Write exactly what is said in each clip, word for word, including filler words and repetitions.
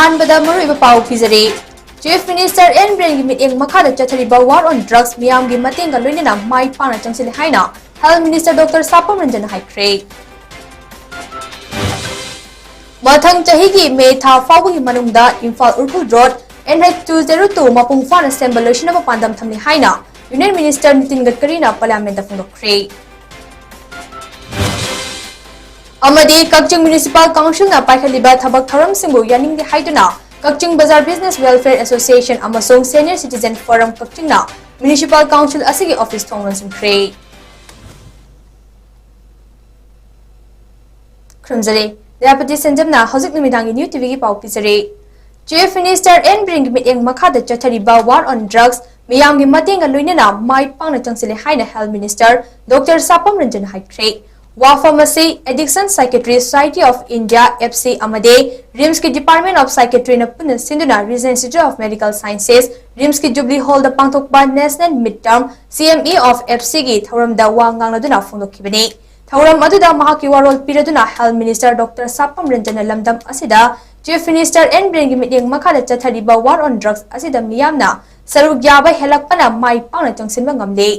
ꯑꯍꯥꯟꯕꯗ ꯃꯔꯨꯑꯣꯏꯕ ꯄꯥꯎ ꯄꯤꯖꯔꯤ꯫ Chief Minister N ꯕꯤꯔꯦꯟꯒꯤ ꯃꯤꯠꯌꯦꯡ ꯃꯈꯥꯗ ꯆꯠꯊꯔꯤꯕ War on Drugs ꯃꯤꯌꯥꯝꯒꯤ ꯃꯇꯦꯡꯒ ꯂꯣꯏꯅꯅ ꯃꯥꯏ ꯄꯥꯛꯅ ꯆꯪꯁꯤꯜꯂꯦ ꯍꯥꯏꯅ Health Minister Doctor ꯁꯥꯄꯝ ꯔꯟꯖꯟꯅ ꯍꯥꯏꯈ꯭ꯔꯦ꯫ ꯃꯊꯪ ꯆꯍꯤꯒꯤ ꯃꯦ ꯊꯥ ꯐꯥꯎꯕꯒꯤ ꯃꯅꯨꯡꯗ Imphal Ukhrul road N H two zero two ꯃꯄꯨꯡ ꯐꯥꯅ ꯁꯦꯝꯕ ꯂꯣꯏꯁꯤꯟꯅꯕ ꯄꯥꯟꯗꯝ ꯊꯝꯂꯤ ꯍꯥꯏꯅ Union Minister ꯅꯤꯇꯤꯟ ꯒꯗꯀꯔꯤꯅ Parliamentꯇ ꯐꯣꯡꯗꯣꯛꯈ꯭ꯔꯦ꯫ ꯑꯃꯗꯤ ꯀꯛꯆꯤꯡ Municipal Councilꯅ ꯄꯥꯏꯈꯠꯂꯤꯕ ꯊꯕꯛ ꯊꯧꯔꯝꯁꯤꯡꯕꯨ ꯌꯥꯅꯤꯡꯗꯦ ꯍꯥꯏꯗꯨꯅ ꯀꯛꯆꯤꯡ ꯕꯖꯥꯔ Business Welfare Association ꯑꯃꯁꯨꯡ Senior Citizen Forum ꯀꯛꯆꯤꯡꯅ Municipal Council ꯑꯁꯤꯒꯤ office ꯊꯣꯡ ꯂꯣꯟꯁꯤꯟꯈ꯭ꯔꯦ꯫ ꯈꯨꯔꯨꯝꯖꯔꯤ꯫ ꯂꯤꯂꯥꯄꯇꯤ ꯁꯦꯟꯖꯝꯅ ꯍꯧꯖꯤꯛ ꯅꯨꯃꯤꯗꯥꯡꯒꯤ New TVꯒꯤ ꯄꯥꯎ ꯄꯤꯖꯔꯤ꯫ Chief Minister N ꯕꯤꯔꯦꯟꯒꯤ ꯃꯤꯠꯌꯦꯡ ꯃꯈꯥꯗ ꯆꯠꯊꯔꯤꯕ War on Drugs ꯃꯤꯌꯥꯝꯒꯤ ꯃꯇꯦꯡꯒ ꯂꯣꯏꯅꯅ ꯃꯥꯏ ꯄꯥꯛꯅ ꯆꯪꯁꯤꯜꯂꯦ ꯍꯥꯏꯅ Health Minister Doctor ꯁꯥꯄꯝ ꯔꯟꯖꯟꯅ ꯍꯥꯏꯈ꯭ꯔꯦ꯫ ꯋꯥꯐꯝ ꯑꯁꯤ Addiction Psychiatry Society of India, AAPSI, ꯑꯃꯗꯤ RIMSꯀꯤ Department of Psychiatryꯅ ꯄꯨꯟꯅ ꯁꯤꯟꯗꯨꯅ Regenerative Institute of Medical Sciences, RIMSꯀꯤ Jubilee Hallꯗ ꯄꯥꯡꯊꯣꯛꯄ National Midterm CME of AAPSIꯒꯤ ꯊꯧꯔꯝꯗ ꯋꯥ ꯉꯥꯡꯅꯗꯨꯅ ꯐꯣꯡꯗꯣꯛꯈꯤꯕꯅꯤ꯫ ꯊꯧꯔꯝ ꯑꯗꯨꯗ ꯃꯍꯥꯛꯀꯤ ꯋꯥꯔꯣꯜ ꯄꯤꯔꯗꯨꯅ Health Minister Doctor ꯁꯥꯄꯝ ꯔꯟꯖꯟꯅ ꯂꯝꯗꯝ ꯑꯁꯤꯗ Chief Minister N ꯕꯤꯔꯦꯟꯒꯤ ꯃꯤꯠꯌꯦꯡ ꯃꯈꯥꯗ ꯆꯠꯊꯔꯤꯕ War on Drugs ꯑꯁꯤꯗ ꯃꯤꯌꯥꯝꯅ ꯁꯔꯨꯛ ꯌꯥꯕ ꯍꯦꯜꯂꯛꯄꯅ ꯃꯥꯏ ꯄꯥꯛꯅ ꯆꯪꯁꯤꯟꯕ ꯉꯝꯂꯦ꯫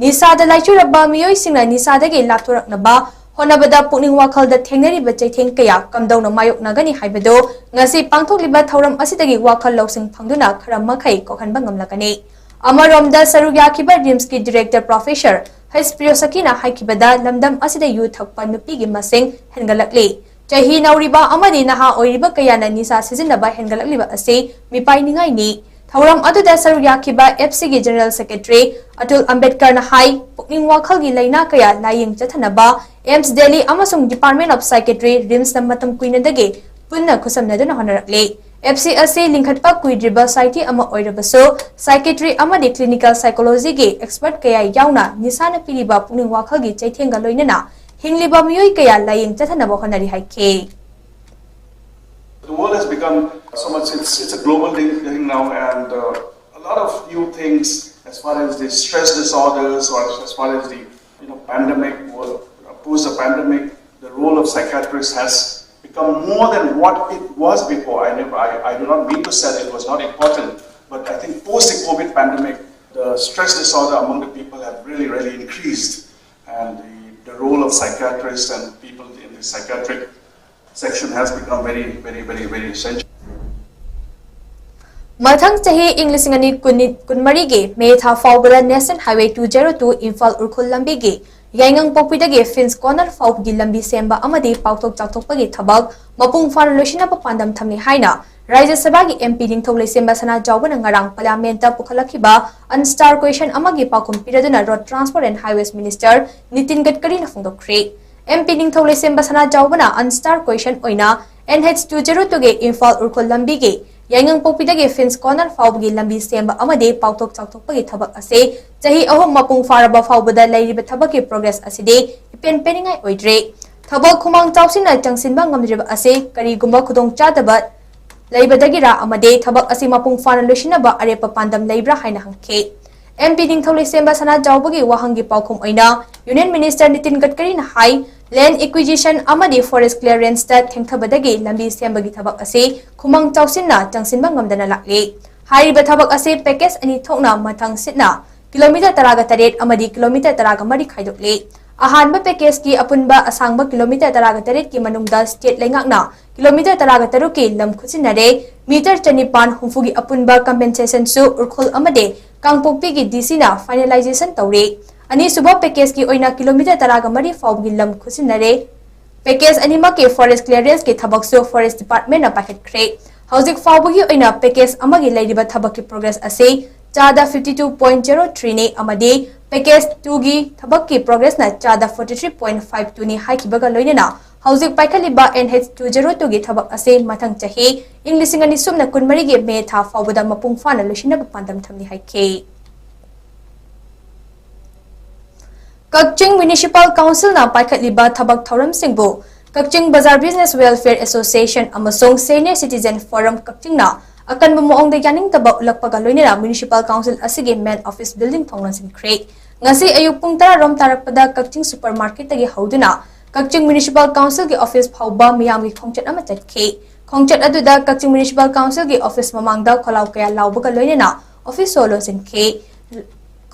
ꯅꯤꯁꯥꯗ ꯂꯥꯏꯆꯨꯔꯕ ꯃꯤꯑꯣꯏꯁꯤꯡꯅ ꯅꯤꯁꯥꯗꯒꯤ ꯂꯥꯞꯊꯣꯔꯛꯅꯕ ꯍꯣꯠꯅꯕꯗ ꯄꯨꯛꯅꯤꯡ ꯋꯥꯈꯜꯗ ꯊꯦꯡꯅꯔꯤꯕ ꯆꯩꯊꯦꯡ ꯀꯌꯥ ꯀꯝꯗꯧꯅ ꯃꯥꯌꯣꯛꯅꯒꯅꯤ ꯍꯥꯏꯕꯗꯨ ꯉꯁꯤ ꯄꯥꯡꯊꯣꯛꯂꯤꯕ ꯊꯧꯔꯝ ꯑꯁꯤꯗꯒꯤ ꯋꯥꯈꯜ ꯂꯧꯁꯤꯡ ꯐꯪꯗꯨꯅ ꯈꯔ ꯃꯈꯩ ꯀꯣꯛꯍꯟꯕ ꯉꯝꯂꯛꯀꯅꯤ꯫ ꯑꯃꯔꯣꯝꯗ ꯁꯔꯨꯛ ꯌꯥꯈꯤꯕ RIMSꯀꯤ Director Professor H ꯄ꯭ꯔꯤꯌꯣꯁꯀꯤꯅ ꯍꯥꯏꯈꯤꯕꯗ ꯂꯝꯗꯝ ꯑꯁꯤꯗ ꯌꯨ ꯊꯛꯄ ꯅꯨꯄꯤꯒꯤ ꯃꯁꯤꯡ ꯍꯦꯟꯒꯠꯂꯛꯂꯤ꯫ ꯆꯍꯤ ꯅꯧꯔꯤꯕ ꯑꯃꯗꯤ ꯅꯍꯥ ꯑꯣꯏꯔꯤꯕ ꯀꯌꯥꯅ ꯅꯤꯁꯥ ꯁꯤꯖꯤꯟꯅꯕ ꯍꯦꯟꯒꯠꯂꯛꯂꯤꯕ ꯑꯁꯤ ꯃꯤꯄꯥꯏꯅꯤꯡꯉꯥꯏꯅꯤ꯫ ꯊꯧꯔꯝ ꯑꯗꯨꯗ ꯁꯔꯨꯛ ꯌꯥꯈꯤꯕ AAPSIꯒꯤ General Secretary ꯑꯇꯨꯜ ꯑꯝꯕꯦꯗꯀꯔꯅ ꯍꯥꯏ, ꯄꯨꯛꯅꯤꯡ ꯋꯥꯈꯜꯒꯤ ꯂꯥꯏꯅꯥ ꯀꯌꯥ ꯂꯥꯌꯦꯡ ꯆꯠꯊꯅꯕ AAPS Delhi ꯑꯃꯁꯨꯡ Department of Psychiatry, RIMSꯅ ꯃꯇꯝ ꯀꯨꯏꯅꯗꯒꯤ ꯄꯨꯟꯅ ꯈꯨꯠꯁꯝꯅꯗꯨꯅ ꯍꯣꯠꯅꯔꯛꯂꯤ꯫ AAPSI ꯑꯁꯤ ꯂꯤꯡꯈꯠꯄ ꯀꯨꯏꯗ꯭ꯔꯤꯕ society ꯑꯃ ꯑꯣꯏꯔꯕꯁꯨ, psychiatry ꯑꯃꯗꯤ clinical psychologyꯒꯤ expert ꯀꯌꯥ ꯌꯥꯎꯅ ꯅꯤꯁꯥꯅ ꯄꯤꯔꯤꯕ ꯄꯨꯛꯅꯤꯡ ꯋꯥꯈꯜꯒꯤ ꯆꯩꯊꯦꯡꯒ ꯂꯣꯏꯅꯅ ꯍꯤꯡꯂꯤꯕ ꯃꯤꯑꯣꯏ ꯀꯌꯥ ꯂꯥꯌꯦꯡ ꯆꯠꯊꯅꯕ ꯍꯣꯠꯅꯔꯤ ꯍꯥꯏꯈꯤ꯫ The world has become so much, it's, it's a global thing, thing now, and uh, a lot of new things as far as the stress disorders or as far as the, you know, pandemic, or post the pandemic, the role of psychiatrists has become more than what it was before. I, never, I, I do not mean to say that it was not important, but I think post the COVID pandemic, the stress disorder among the people have really, really increased. And the, the role of psychiatrists and people in the psychiatric section has become very, very, very, very essential. ꯃꯊꯪ ꯆꯍꯤ ꯏꯪ ꯂꯤꯁꯤꯡ ꯑꯅꯤ ꯀꯨꯟ ꯀꯨꯟꯃꯔꯤꯒꯤ ꯃꯦ ꯊꯥ ꯐꯥꯎꯕꯗ National Highway two zero two Imphal Ukhrul ꯂꯝꯕꯤꯒꯤ ꯌꯥꯏꯉꯪꯄꯣꯛꯄꯤꯗꯒꯤ fins corner ꯐꯥꯎꯕꯒꯤ ꯂꯝꯕꯤ ꯁꯦꯝꯕ ꯑꯃꯗꯤ ꯄꯥꯛꯊꯣꯛ ꯆꯥꯎꯊꯣꯛꯄꯒꯤ ꯊꯕꯛ ꯃꯄꯨꯡ ꯐꯥꯅ ꯂꯣꯏꯁꯤꯟꯅꯕ ꯄꯥꯟꯗꯝ ꯊꯝꯂꯤ ꯍꯥꯏꯅ ꯔꯥꯖ꯭ꯌ ꯁꯚꯥꯒꯤ MP ꯅꯤꯡꯊꯧ ꯂꯩꯁꯦꯝꯕ ꯁꯅꯥꯖꯥꯎꯕꯅ ꯉꯔꯥꯡ Parliament ꯄꯨꯈꯠꯂꯛꯈꯤꯕ unstarred question ꯑꯃꯒꯤ ꯄꯥꯎꯈꯨꯝ ꯄꯤꯔꯗꯨꯅ Road Transport and Highways Minister Nitin ꯒꯗꯀꯔꯤꯅ ꯐꯣꯡꯗꯣꯛꯈ꯭ꯔꯦ꯫ MP ꯅꯤꯡꯊꯧ ꯂꯩꯁꯦꯝꯕ ꯁꯅꯥꯖꯥꯎꯕꯅ unstarred question ꯑꯣꯏꯅ NH two zero two ꯒꯤ ꯏꯝꯐꯥꯜ ꯎꯔꯈꯨꯜ ꯂꯝꯕꯤꯒꯤ ꯌꯥꯏꯉꯪꯄꯣꯛꯄꯤꯗꯒꯤ ꯐꯤꯟꯁ ꯀꯣꯔꯅꯔ ꯐꯥꯎꯕꯒꯤ ꯂꯝꯕꯤ ꯁꯦꯝꯕ ꯑꯃꯗꯤ ꯄꯥꯛꯊꯣꯛ ꯆꯥꯎꯊꯣꯛꯄꯒꯤ ꯊꯕꯛ ꯑꯁꯤ ꯆꯍꯤ ꯑꯍꯨꯝ ꯃꯄꯨꯡ ꯐꯥꯔꯕ ꯐꯥꯎꯕꯗ ꯂꯩꯔꯤꯕ ꯊꯕꯛꯀꯤ progress ꯑꯁꯤꯗꯤ ꯏꯄꯦꯟ ꯄꯦꯟꯅꯤꯡꯉꯥꯏ ꯑꯣꯏꯗ꯭ꯔꯦ꯫ ꯊꯕꯛ ꯈꯨꯃꯥꯡ ꯆꯥꯎꯁꯤꯟꯅ ꯆꯪꯁꯤꯟꯕ ꯉꯝꯗ꯭ꯔꯤꯕ ꯑꯁꯤ ꯀꯔꯤꯒꯨꯝꯕ ꯈꯨꯗꯣꯡꯆꯥꯗꯕ ꯂꯩꯕꯗꯒꯤꯔ ꯑꯃꯗꯤ ꯊꯕꯛ ꯑꯁꯤ ꯃꯄꯨꯡ ꯐꯥꯅ ꯂꯣꯏꯁꯤꯟꯅꯕ ꯑꯔꯦꯞꯄ ꯄꯥꯟꯗꯝ ꯂꯩꯕ꯭ꯔꯥ ꯍꯥꯏꯅ ꯍꯪꯈꯤ꯫ MP ꯅꯤꯡꯊꯧ ꯂꯩꯁꯦꯝꯕ ꯁꯅꯥꯖꯥꯎꯕꯒꯤ ꯋꯥꯍꯪꯒꯤ ꯄꯥꯎꯈꯨꯝ ꯑꯣꯏꯅ Union Minister ꯅꯤꯇꯤꯟ ꯒꯗꯀꯔꯤꯅ ꯍꯥꯏ, Land acquisition ꯑꯃꯗꯤ forest clearance ꯇ ꯊꯦꯡꯊꯕꯗꯒꯤ ꯂꯝꯕꯤ ꯁꯦꯝꯕꯒꯤ ꯊꯕꯛ ꯑꯁꯤ ꯈꯨꯃꯥꯡ ꯆꯥꯎꯁꯤꯟꯅ ꯆꯪꯁꯤꯟꯕ ꯉꯝꯗꯅ ꯂꯥꯛꯂꯤ꯫ ꯍꯥꯏꯔꯤꯕ ꯊꯕꯛ ꯑꯁꯤ package ꯑꯅꯤ ꯊꯣꯛꯅ ꯃꯊꯪ ꯁꯤꯠꯅ kilometre ꯇꯔꯥꯒ ꯇꯔꯦꯠ ꯑꯃꯗꯤ kilometre ꯇꯔꯥꯒ ꯃꯔꯤ ꯈꯥꯏꯗꯣꯛꯂꯤ꯫ ꯑꯍꯥꯟꯕ package ꯀꯤ ꯑꯄꯨꯟꯕ ꯑꯁꯥꯡꯕ kilometre ꯇꯔꯥꯒ ꯇꯔꯦꯠ ꯀꯤ ꯃꯅꯨꯡꯗ state ꯂꯩꯉꯥꯛꯅ kilometre ꯇꯔꯥꯒ ꯇꯔꯨꯛ ꯀꯤ ꯂꯝ ꯈꯨꯠꯁꯤꯟꯅꯔꯦ꯫ Metre ꯆꯅꯤꯄꯥꯟ ꯍꯨꯝꯐꯨꯒꯤ ꯑꯄꯨꯟꯕ compensation ꯁꯨ ꯎꯔꯈꯨꯜ ꯑꯃꯗꯤ ꯀꯥꯡꯄꯣꯛꯄꯤꯒꯤ DC ꯅ finalization ꯇꯧꯔꯦ꯫ ꯑꯅꯤꯁꯨꯕ package ꯀꯤ ꯑꯣꯏꯅ kilometre ꯇꯔꯥꯒ ꯃꯔꯤ ꯐꯥꯎꯕꯒꯤ ꯂꯝ ꯈꯨꯠꯁꯤꯟꯅꯔꯦ꯫ Package ꯑꯅꯤꯃꯛꯀꯤ forest clearance ꯀꯤ ꯊꯕꯛꯁꯨ forest department ꯅ ꯄꯥꯏꯈꯠꯈ꯭ꯔꯦ꯫ ꯍꯧꯖꯤꯛ ꯐꯥꯎꯕꯒꯤ ꯑꯣꯏꯅ package ꯑꯃꯒꯤ ꯂꯩꯔꯤꯕ ꯊꯕꯛꯀꯤ progress ꯑꯁꯤ ꯆꯥꯗ fifty two point zero three ꯅꯤ ꯑꯃꯗꯤ package two ꯒꯤ ꯊꯕꯛꯀꯤ progress ꯅ ꯆꯥꯗ forty three point five two ꯅꯤ ꯍꯥꯏꯈꯤꯕꯒ ꯂꯣꯏꯅꯅ ꯍꯧꯖꯤꯛ ꯄꯥꯏꯈꯠꯂꯤꯕ NH two zero two ꯒꯤ ꯊꯕꯛ ꯑꯁꯤ ꯃꯊꯪ ꯆꯍꯤ ꯏꯪ ꯂꯤꯁꯤꯡ ꯑꯅꯤ ꯁꯨꯞꯅ ꯀꯨꯟꯃꯔꯤꯒꯤ ꯃꯦ ꯊꯥ ꯐꯥꯎꯕꯗ ꯃꯄꯨꯡ ꯐꯥꯅ ꯂꯣꯏꯁꯤꯟꯅꯕ ꯄꯥꯟꯗꯝ ꯊꯝꯂꯤ ꯍꯥꯏꯈꯤ꯫ ꯀꯛꯆꯤꯡ Municipal Council ꯅ ꯄꯥꯏꯈꯠꯂꯤꯕ ꯊꯕꯛ ꯊꯧꯔꯝꯁꯤꯡꯕꯨ ꯀꯛꯆꯤꯡ ꯕꯖꯥꯔ Business Welfare Association ꯑꯃꯁꯨꯡ Senior Citizen Forum ꯀꯛꯆꯤꯡꯅ ꯑꯀꯟꯕ ꯃꯑꯣꯡꯗ ꯌꯥꯅꯤꯡꯗꯕ ꯎꯠꯂꯛꯄꯒ ꯂꯣꯏꯅꯅ Municipal Council ꯑꯁꯤꯒꯤ Main Office Building ꯊꯣꯡ ꯂꯣꯟꯁꯤꯟꯈ꯭ꯔꯦ꯫ ꯉꯁꯤ ꯑꯌꯨꯛ ꯄꯨꯡ ꯇꯔꯥ ꯔꯣꯝ ꯇꯥꯔꯛꯄꯗ ꯀꯛꯆꯤꯡ Supermarket ꯇꯒꯤ ꯍꯧꯗꯨꯅ ꯀꯛꯆꯤꯡ ꯃ꯭ꯌꯨꯅꯤꯁꯤꯄꯥꯜ ꯀꯥꯎꯟꯁꯤꯜꯒꯤ ꯑꯣꯐꯤꯁ ꯐꯥꯎꯕ ꯃꯤꯌꯥꯝꯒꯤ ꯈꯣꯡꯆꯠ ꯑꯃ ꯆꯠꯈꯤ꯫ ꯈꯣꯡꯆꯠ ꯑꯗꯨꯗ ꯀꯛꯆꯤꯡ ꯃ꯭ꯌꯨꯅꯤꯁꯤꯄꯥꯜ ꯀꯥꯎꯟꯁꯤꯜꯒꯤ ꯑꯣꯐꯤꯁ ꯃꯃꯥꯡꯗ ꯈꯣꯜꯂꯥꯎ ꯀꯌꯥ ꯂꯥꯎꯕꯒ ꯂꯣꯏꯅꯅ ꯑꯣꯐꯤꯁ ꯁꯣ ꯂꯣꯟꯁꯤꯟꯈꯤ꯫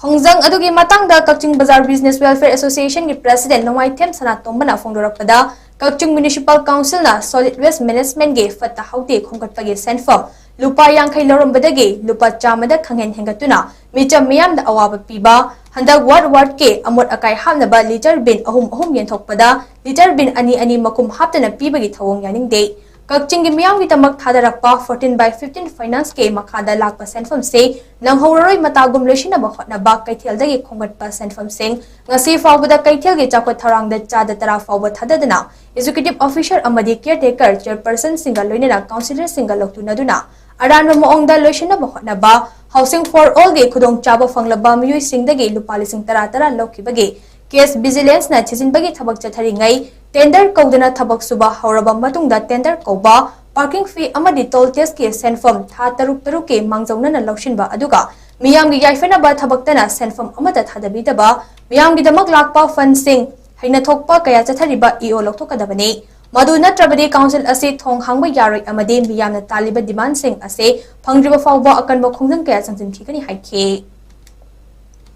ꯈꯣꯡꯖꯪ ꯑꯗꯨꯒꯤ ꯃꯇꯥꯡꯗ ꯀꯛꯆꯤꯡ ꯕꯖꯥꯔ ꯕꯤꯖꯤꯅꯦꯁ ꯋꯦꯜꯐꯤꯌꯔ ꯑꯦꯁꯣꯁꯤꯌꯦꯁꯟꯒꯤ ꯄ꯭ꯔꯦꯁꯤꯗꯦꯟꯠ ꯅꯣꯡꯃꯥꯏꯊꯦꯝ ꯁꯅꯥꯇꯣꯝꯕꯅ ꯐꯣꯡꯗꯣꯔꯛꯄꯗ, ꯀꯛꯆꯤꯡ ꯃ꯭ꯌꯨꯅꯤꯁꯤꯄꯥꯜ ꯀꯥꯎꯟꯁꯤꯜꯅ ꯁꯣꯂꯤꯗ ꯋꯦꯁ ꯃꯦꯅꯦꯖꯃꯦꯟꯠꯀꯤ ꯐꯠꯇ ꯍꯥꯎꯗꯤ ꯈꯣꯝꯒꯠꯄꯒꯤ ꯁꯦꯟꯐꯝ ꯂꯨꯄꯥ ꯌꯥꯡꯈꯩ ꯂꯧꯔꯝꯕꯗꯒꯤ ꯂꯨꯄꯥ ꯆꯥꯝꯃꯗ ꯈꯪꯍꯦꯟ ꯍꯦꯟꯒꯠꯇꯨꯅ ꯃꯤꯆꯝ ꯃꯤꯌꯥꯝꯗ ꯑꯋꯥꯕ ꯄꯤꯕ, ꯍꯟꯗꯛ ꯋꯥꯔꯗ ꯋꯥꯔꯗꯀꯤ ꯑꯃꯣꯠ ꯑꯀꯥꯏ ꯍꯥꯞꯅꯕ ꯂꯤꯇꯔ ꯕꯤꯟ ꯑꯍꯨꯝ ꯑꯍꯨꯝ ꯌꯦꯟꯊꯣꯛꯄꯗ ꯂꯤꯇꯔ ꯕꯤꯟ ꯑꯅꯤ ꯑꯅꯤ ꯃꯈꯨꯝ ꯍꯥꯞꯇꯅ ꯄꯤꯕꯒꯤ ꯊꯧꯑꯣꯡ ꯌꯥꯅꯤꯡꯗꯦ꯫ ꯀꯛꯆꯤꯡꯒꯤ ꯃꯤꯌꯥꯝꯒꯤꯗꯃꯛ ꯊꯥꯗꯔꯛꯄ fourteen by fifteen ꯐꯥꯏꯅꯥꯟꯁꯀꯤ ꯃꯈꯥꯗ ꯂꯥꯛꯄ ꯁꯦꯟꯐꯝꯁꯤ ꯅꯪꯍꯧꯔꯔꯣꯏ ꯃꯇꯥꯒꯨꯝ ꯂꯣꯏꯁꯤꯟꯅꯕ ꯍꯣꯠꯅꯕ ꯀꯩꯊꯦꯜꯗꯒꯤ ꯈꯣꯝꯒꯠꯄ ꯁꯦꯟꯐꯝꯁꯤꯡ ꯉꯁꯤ ꯐꯥꯎꯕꯗ ꯀꯩꯊꯦꯜꯒꯤ ꯆꯥꯎꯈꯠ ꯊꯧꯔꯥꯡꯗ ꯆꯥꯗ ꯇꯔꯥ ꯐꯥꯎꯕ ꯊꯥꯗꯗꯅ ꯑꯦꯛꯖꯤꯀ꯭ꯌꯨꯇꯤꯚ ꯑꯣꯐꯤꯁꯔ ꯑꯃꯗꯤ ꯀꯤꯌꯔꯇꯦꯀꯔ ꯆꯦꯌꯔꯄꯔꯁꯟꯁꯤꯡꯒ ꯂꯣꯏꯅꯅ ꯀꯥꯎꯟꯁꯤꯂꯔꯁꯤꯡꯒ ꯂꯧꯊꯨꯅꯗꯨꯅ ꯑꯔꯥꯟꯕ ꯃꯑꯣꯡꯗ ꯂꯣꯏꯁꯤꯟꯅꯕ ꯍꯣꯠꯅꯕ, ꯍꯥꯎꯁꯤꯡ ꯐꯣꯔ ꯑꯣꯜꯒꯤ ꯈꯨꯗꯣꯡꯆꯥꯕ ꯐꯪꯂꯕ ꯃꯤꯑꯣꯏꯁꯤꯡꯗꯒꯤ ꯂꯨꯄꯥ ꯂꯤꯁꯤꯡ ꯇꯔꯥ ꯇꯔꯥ ꯂꯧꯈꯤꯕꯒꯤ ꯀꯦꯁ ꯚꯤꯖꯤꯂꯦꯟꯁꯅ ꯊꯤꯖꯤꯟꯕꯒꯤ ꯊꯕꯛ ꯆꯠꯊꯔꯤꯉꯩ ꯇꯦꯟꯗꯔ ꯀꯧꯗꯅ ꯊꯕꯛ ꯁꯨꯕ ꯍꯧꯔꯕ ꯃꯇꯨꯡꯗ ꯇꯦꯟꯗꯔ ꯀꯧꯕ, ꯄꯥꯔꯀꯤꯡ ꯐꯤ ꯑꯃꯗꯤ ꯇꯣꯜ ꯇꯦꯛꯁꯀꯤ ꯁꯦꯟꯐꯝ ꯊꯥ ꯇꯔꯨꯛ ꯇꯔꯨꯛꯀꯤ ꯃꯥꯡꯖꯧꯅꯅ ꯂꯧꯁꯤꯟꯕ ꯑꯗꯨꯒ ꯃꯤꯌꯥꯝꯒꯤ ꯌꯥꯏꯐꯅꯕ ꯊꯕꯛꯇꯅ ꯁꯦꯟꯐꯝ ꯑꯃꯠꯇ ꯊꯥꯗꯕꯤꯗꯕ, ꯃꯤꯌꯥꯝꯒꯤꯗꯃꯛ ꯂꯥꯛꯄ ꯐꯟꯁꯤꯡ ꯍꯩꯅ ꯊꯣꯛꯄ ꯀꯌꯥ ꯆꯠꯊꯔꯤꯕ ꯏ ꯑꯣ ꯂꯧꯊꯣꯛꯀꯗꯕꯅꯤ꯫ ꯃꯗꯨ ꯅꯠꯇ꯭ꯔꯕꯗꯤ ꯀꯥꯎꯟꯁꯤꯜ ꯑꯁꯤ ꯊꯣꯡ ꯍꯥꯡꯕ ꯌꯥꯔꯣꯏ ꯑꯃꯗꯤ ꯃꯤꯌꯥꯝꯅ ꯇꯥꯜꯂꯤꯕ ꯗꯤꯃꯥꯟꯁꯤꯡ ꯑꯁꯤ ꯐꯪꯗ꯭ꯔꯤꯕ ꯐꯥꯎꯕ ꯑꯀꯟꯕ ꯈꯣꯡꯖꯪ ꯀꯌꯥ ꯆꯪꯁꯤꯟꯈꯤꯒꯅꯤ ꯍꯥꯏꯈꯤ꯫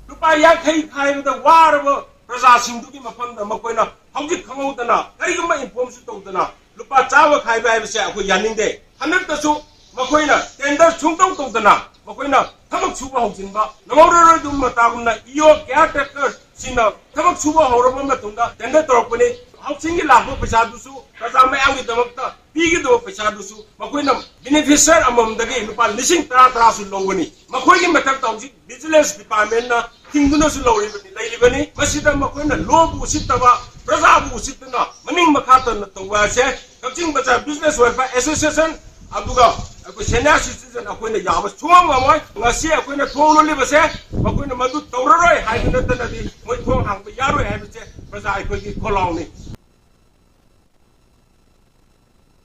ꯂꯨꯄꯥ ꯌꯥꯡꯈꯩ ꯈꯥꯏꯕꯗ ꯋꯥꯔꯕ ꯄ꯭ꯔꯖꯥꯁꯤꯡꯗꯨꯒꯤ ꯃꯐꯝꯗ ꯃꯈꯣꯏꯅ ꯍꯧꯖꯤꯛ ꯈꯪꯍꯧꯗꯅ ꯀꯔꯤꯒꯨꯝꯕ ꯏꯟꯐꯣꯔꯝꯁꯨ ꯇꯧꯗꯅ ꯂꯨꯄꯥ ꯆꯥꯝꯃ ꯈꯥꯏꯕ ꯍꯥꯏꯕꯁꯦ ꯑꯩꯈꯣꯏ ꯌꯥꯅꯤꯡꯗꯦ꯫ ꯍꯟꯗꯛꯇꯁꯨ ꯃꯈꯣꯏꯅ ꯇꯦꯟꯗꯔ ꯁꯨꯡꯇꯧ ꯇꯧꯗꯅ ꯃꯈꯣꯏꯅ ꯊꯕꯛ ꯁꯨꯕ ꯍꯧꯖꯤꯟꯕ ꯅꯪꯍꯧꯔꯔꯣꯏ꯫ ꯑꯗꯨꯝ ꯃꯇꯥꯒꯨꯝꯅ ꯏ ꯑꯣ ꯀꯤꯌꯥꯔ ꯇꯦꯀꯔꯁꯤꯡꯅ ꯊꯕꯛ ꯁꯨꯕ ꯍꯧꯔꯕ ꯃꯇꯨꯡꯗ ꯇꯦꯟꯗꯔ ꯇꯧꯔꯛꯄꯅꯤ꯫ ꯍꯥꯎꯁꯤꯡꯒꯤ ꯂꯥꯛꯄ ꯄꯩꯁꯥꯗꯨꯁꯨ ꯄ꯭ꯔꯖꯥ ꯃꯌꯥꯝꯒꯤꯗꯃꯛꯇ ꯄꯤꯒꯗꯕ ꯄꯩꯁꯥꯗꯨꯁꯨ ꯃꯈꯣꯏꯅ ꯕꯦꯅꯤꯐꯤꯁꯤꯌꯔ ꯑꯃꯃꯝꯗꯒꯤ ꯂꯨꯄꯥ ꯂꯤꯁꯤꯡ ꯇꯔꯥ ꯇꯔꯥꯁꯨ ꯂꯧꯒꯅꯤ꯫ ꯃꯈꯣꯏꯒꯤ ꯃꯊꯛꯇ ꯍꯧꯖꯤꯛ ꯚꯤꯖꯤꯂꯦꯟꯁ ꯗꯤꯄꯥꯔꯠꯃꯦꯟꯅ ꯊꯤꯡꯗꯨꯅꯁꯨ ꯂꯧꯔꯤꯕꯅꯤ, ꯂꯩꯔꯤꯕꯅꯤ꯫ ꯃꯁꯤꯗ ꯃꯈꯣꯏꯅ ꯂꯣꯕꯨ ꯎꯁꯤꯠꯇꯕ, ꯄ꯭ꯔꯖꯥꯕꯨ ꯎꯁꯤꯠꯇꯅ ꯃꯅꯤꯡ ꯃꯈꯥ ꯇꯝꯅ ꯇꯧꯕ ꯑꯁꯦ ꯀꯛꯆꯤꯡ ꯕꯖꯥꯔ ꯕꯤꯖꯤꯅꯦꯁ ꯋꯦꯜꯐꯤꯌꯔ ꯑꯦꯁꯣꯁꯤꯌꯦꯁꯟ ꯑꯗꯨꯒ ꯑꯩꯈꯣꯏ ꯁꯦꯅꯤꯌꯔ ꯁꯤꯇꯤꯖꯟ ꯑꯩꯈꯣꯏꯅ ꯌꯥꯕ ꯁꯨꯡꯉꯝ ꯉꯝꯃꯣꯏ꯫ ꯉꯁꯤ ꯑꯩꯈꯣꯏꯅ ꯊꯣꯡ ꯂꯣꯜꯂꯤꯕꯁꯦ ꯃꯈꯣꯏꯅ ꯃꯗꯨ ꯇꯧꯔꯔꯣꯏ ꯍꯥꯏꯕ ꯅꯠꯇꯅꯗꯤ ꯃꯣꯏ ꯊꯣꯡ ꯍꯥꯡꯕ ꯌꯥꯔꯣꯏ ꯍꯥꯏꯕꯁꯦ ꯄ꯭ꯔꯖꯥ ꯑꯩꯈꯣꯏꯒꯤ ꯈꯣꯜꯂꯥꯎꯅꯤ꯫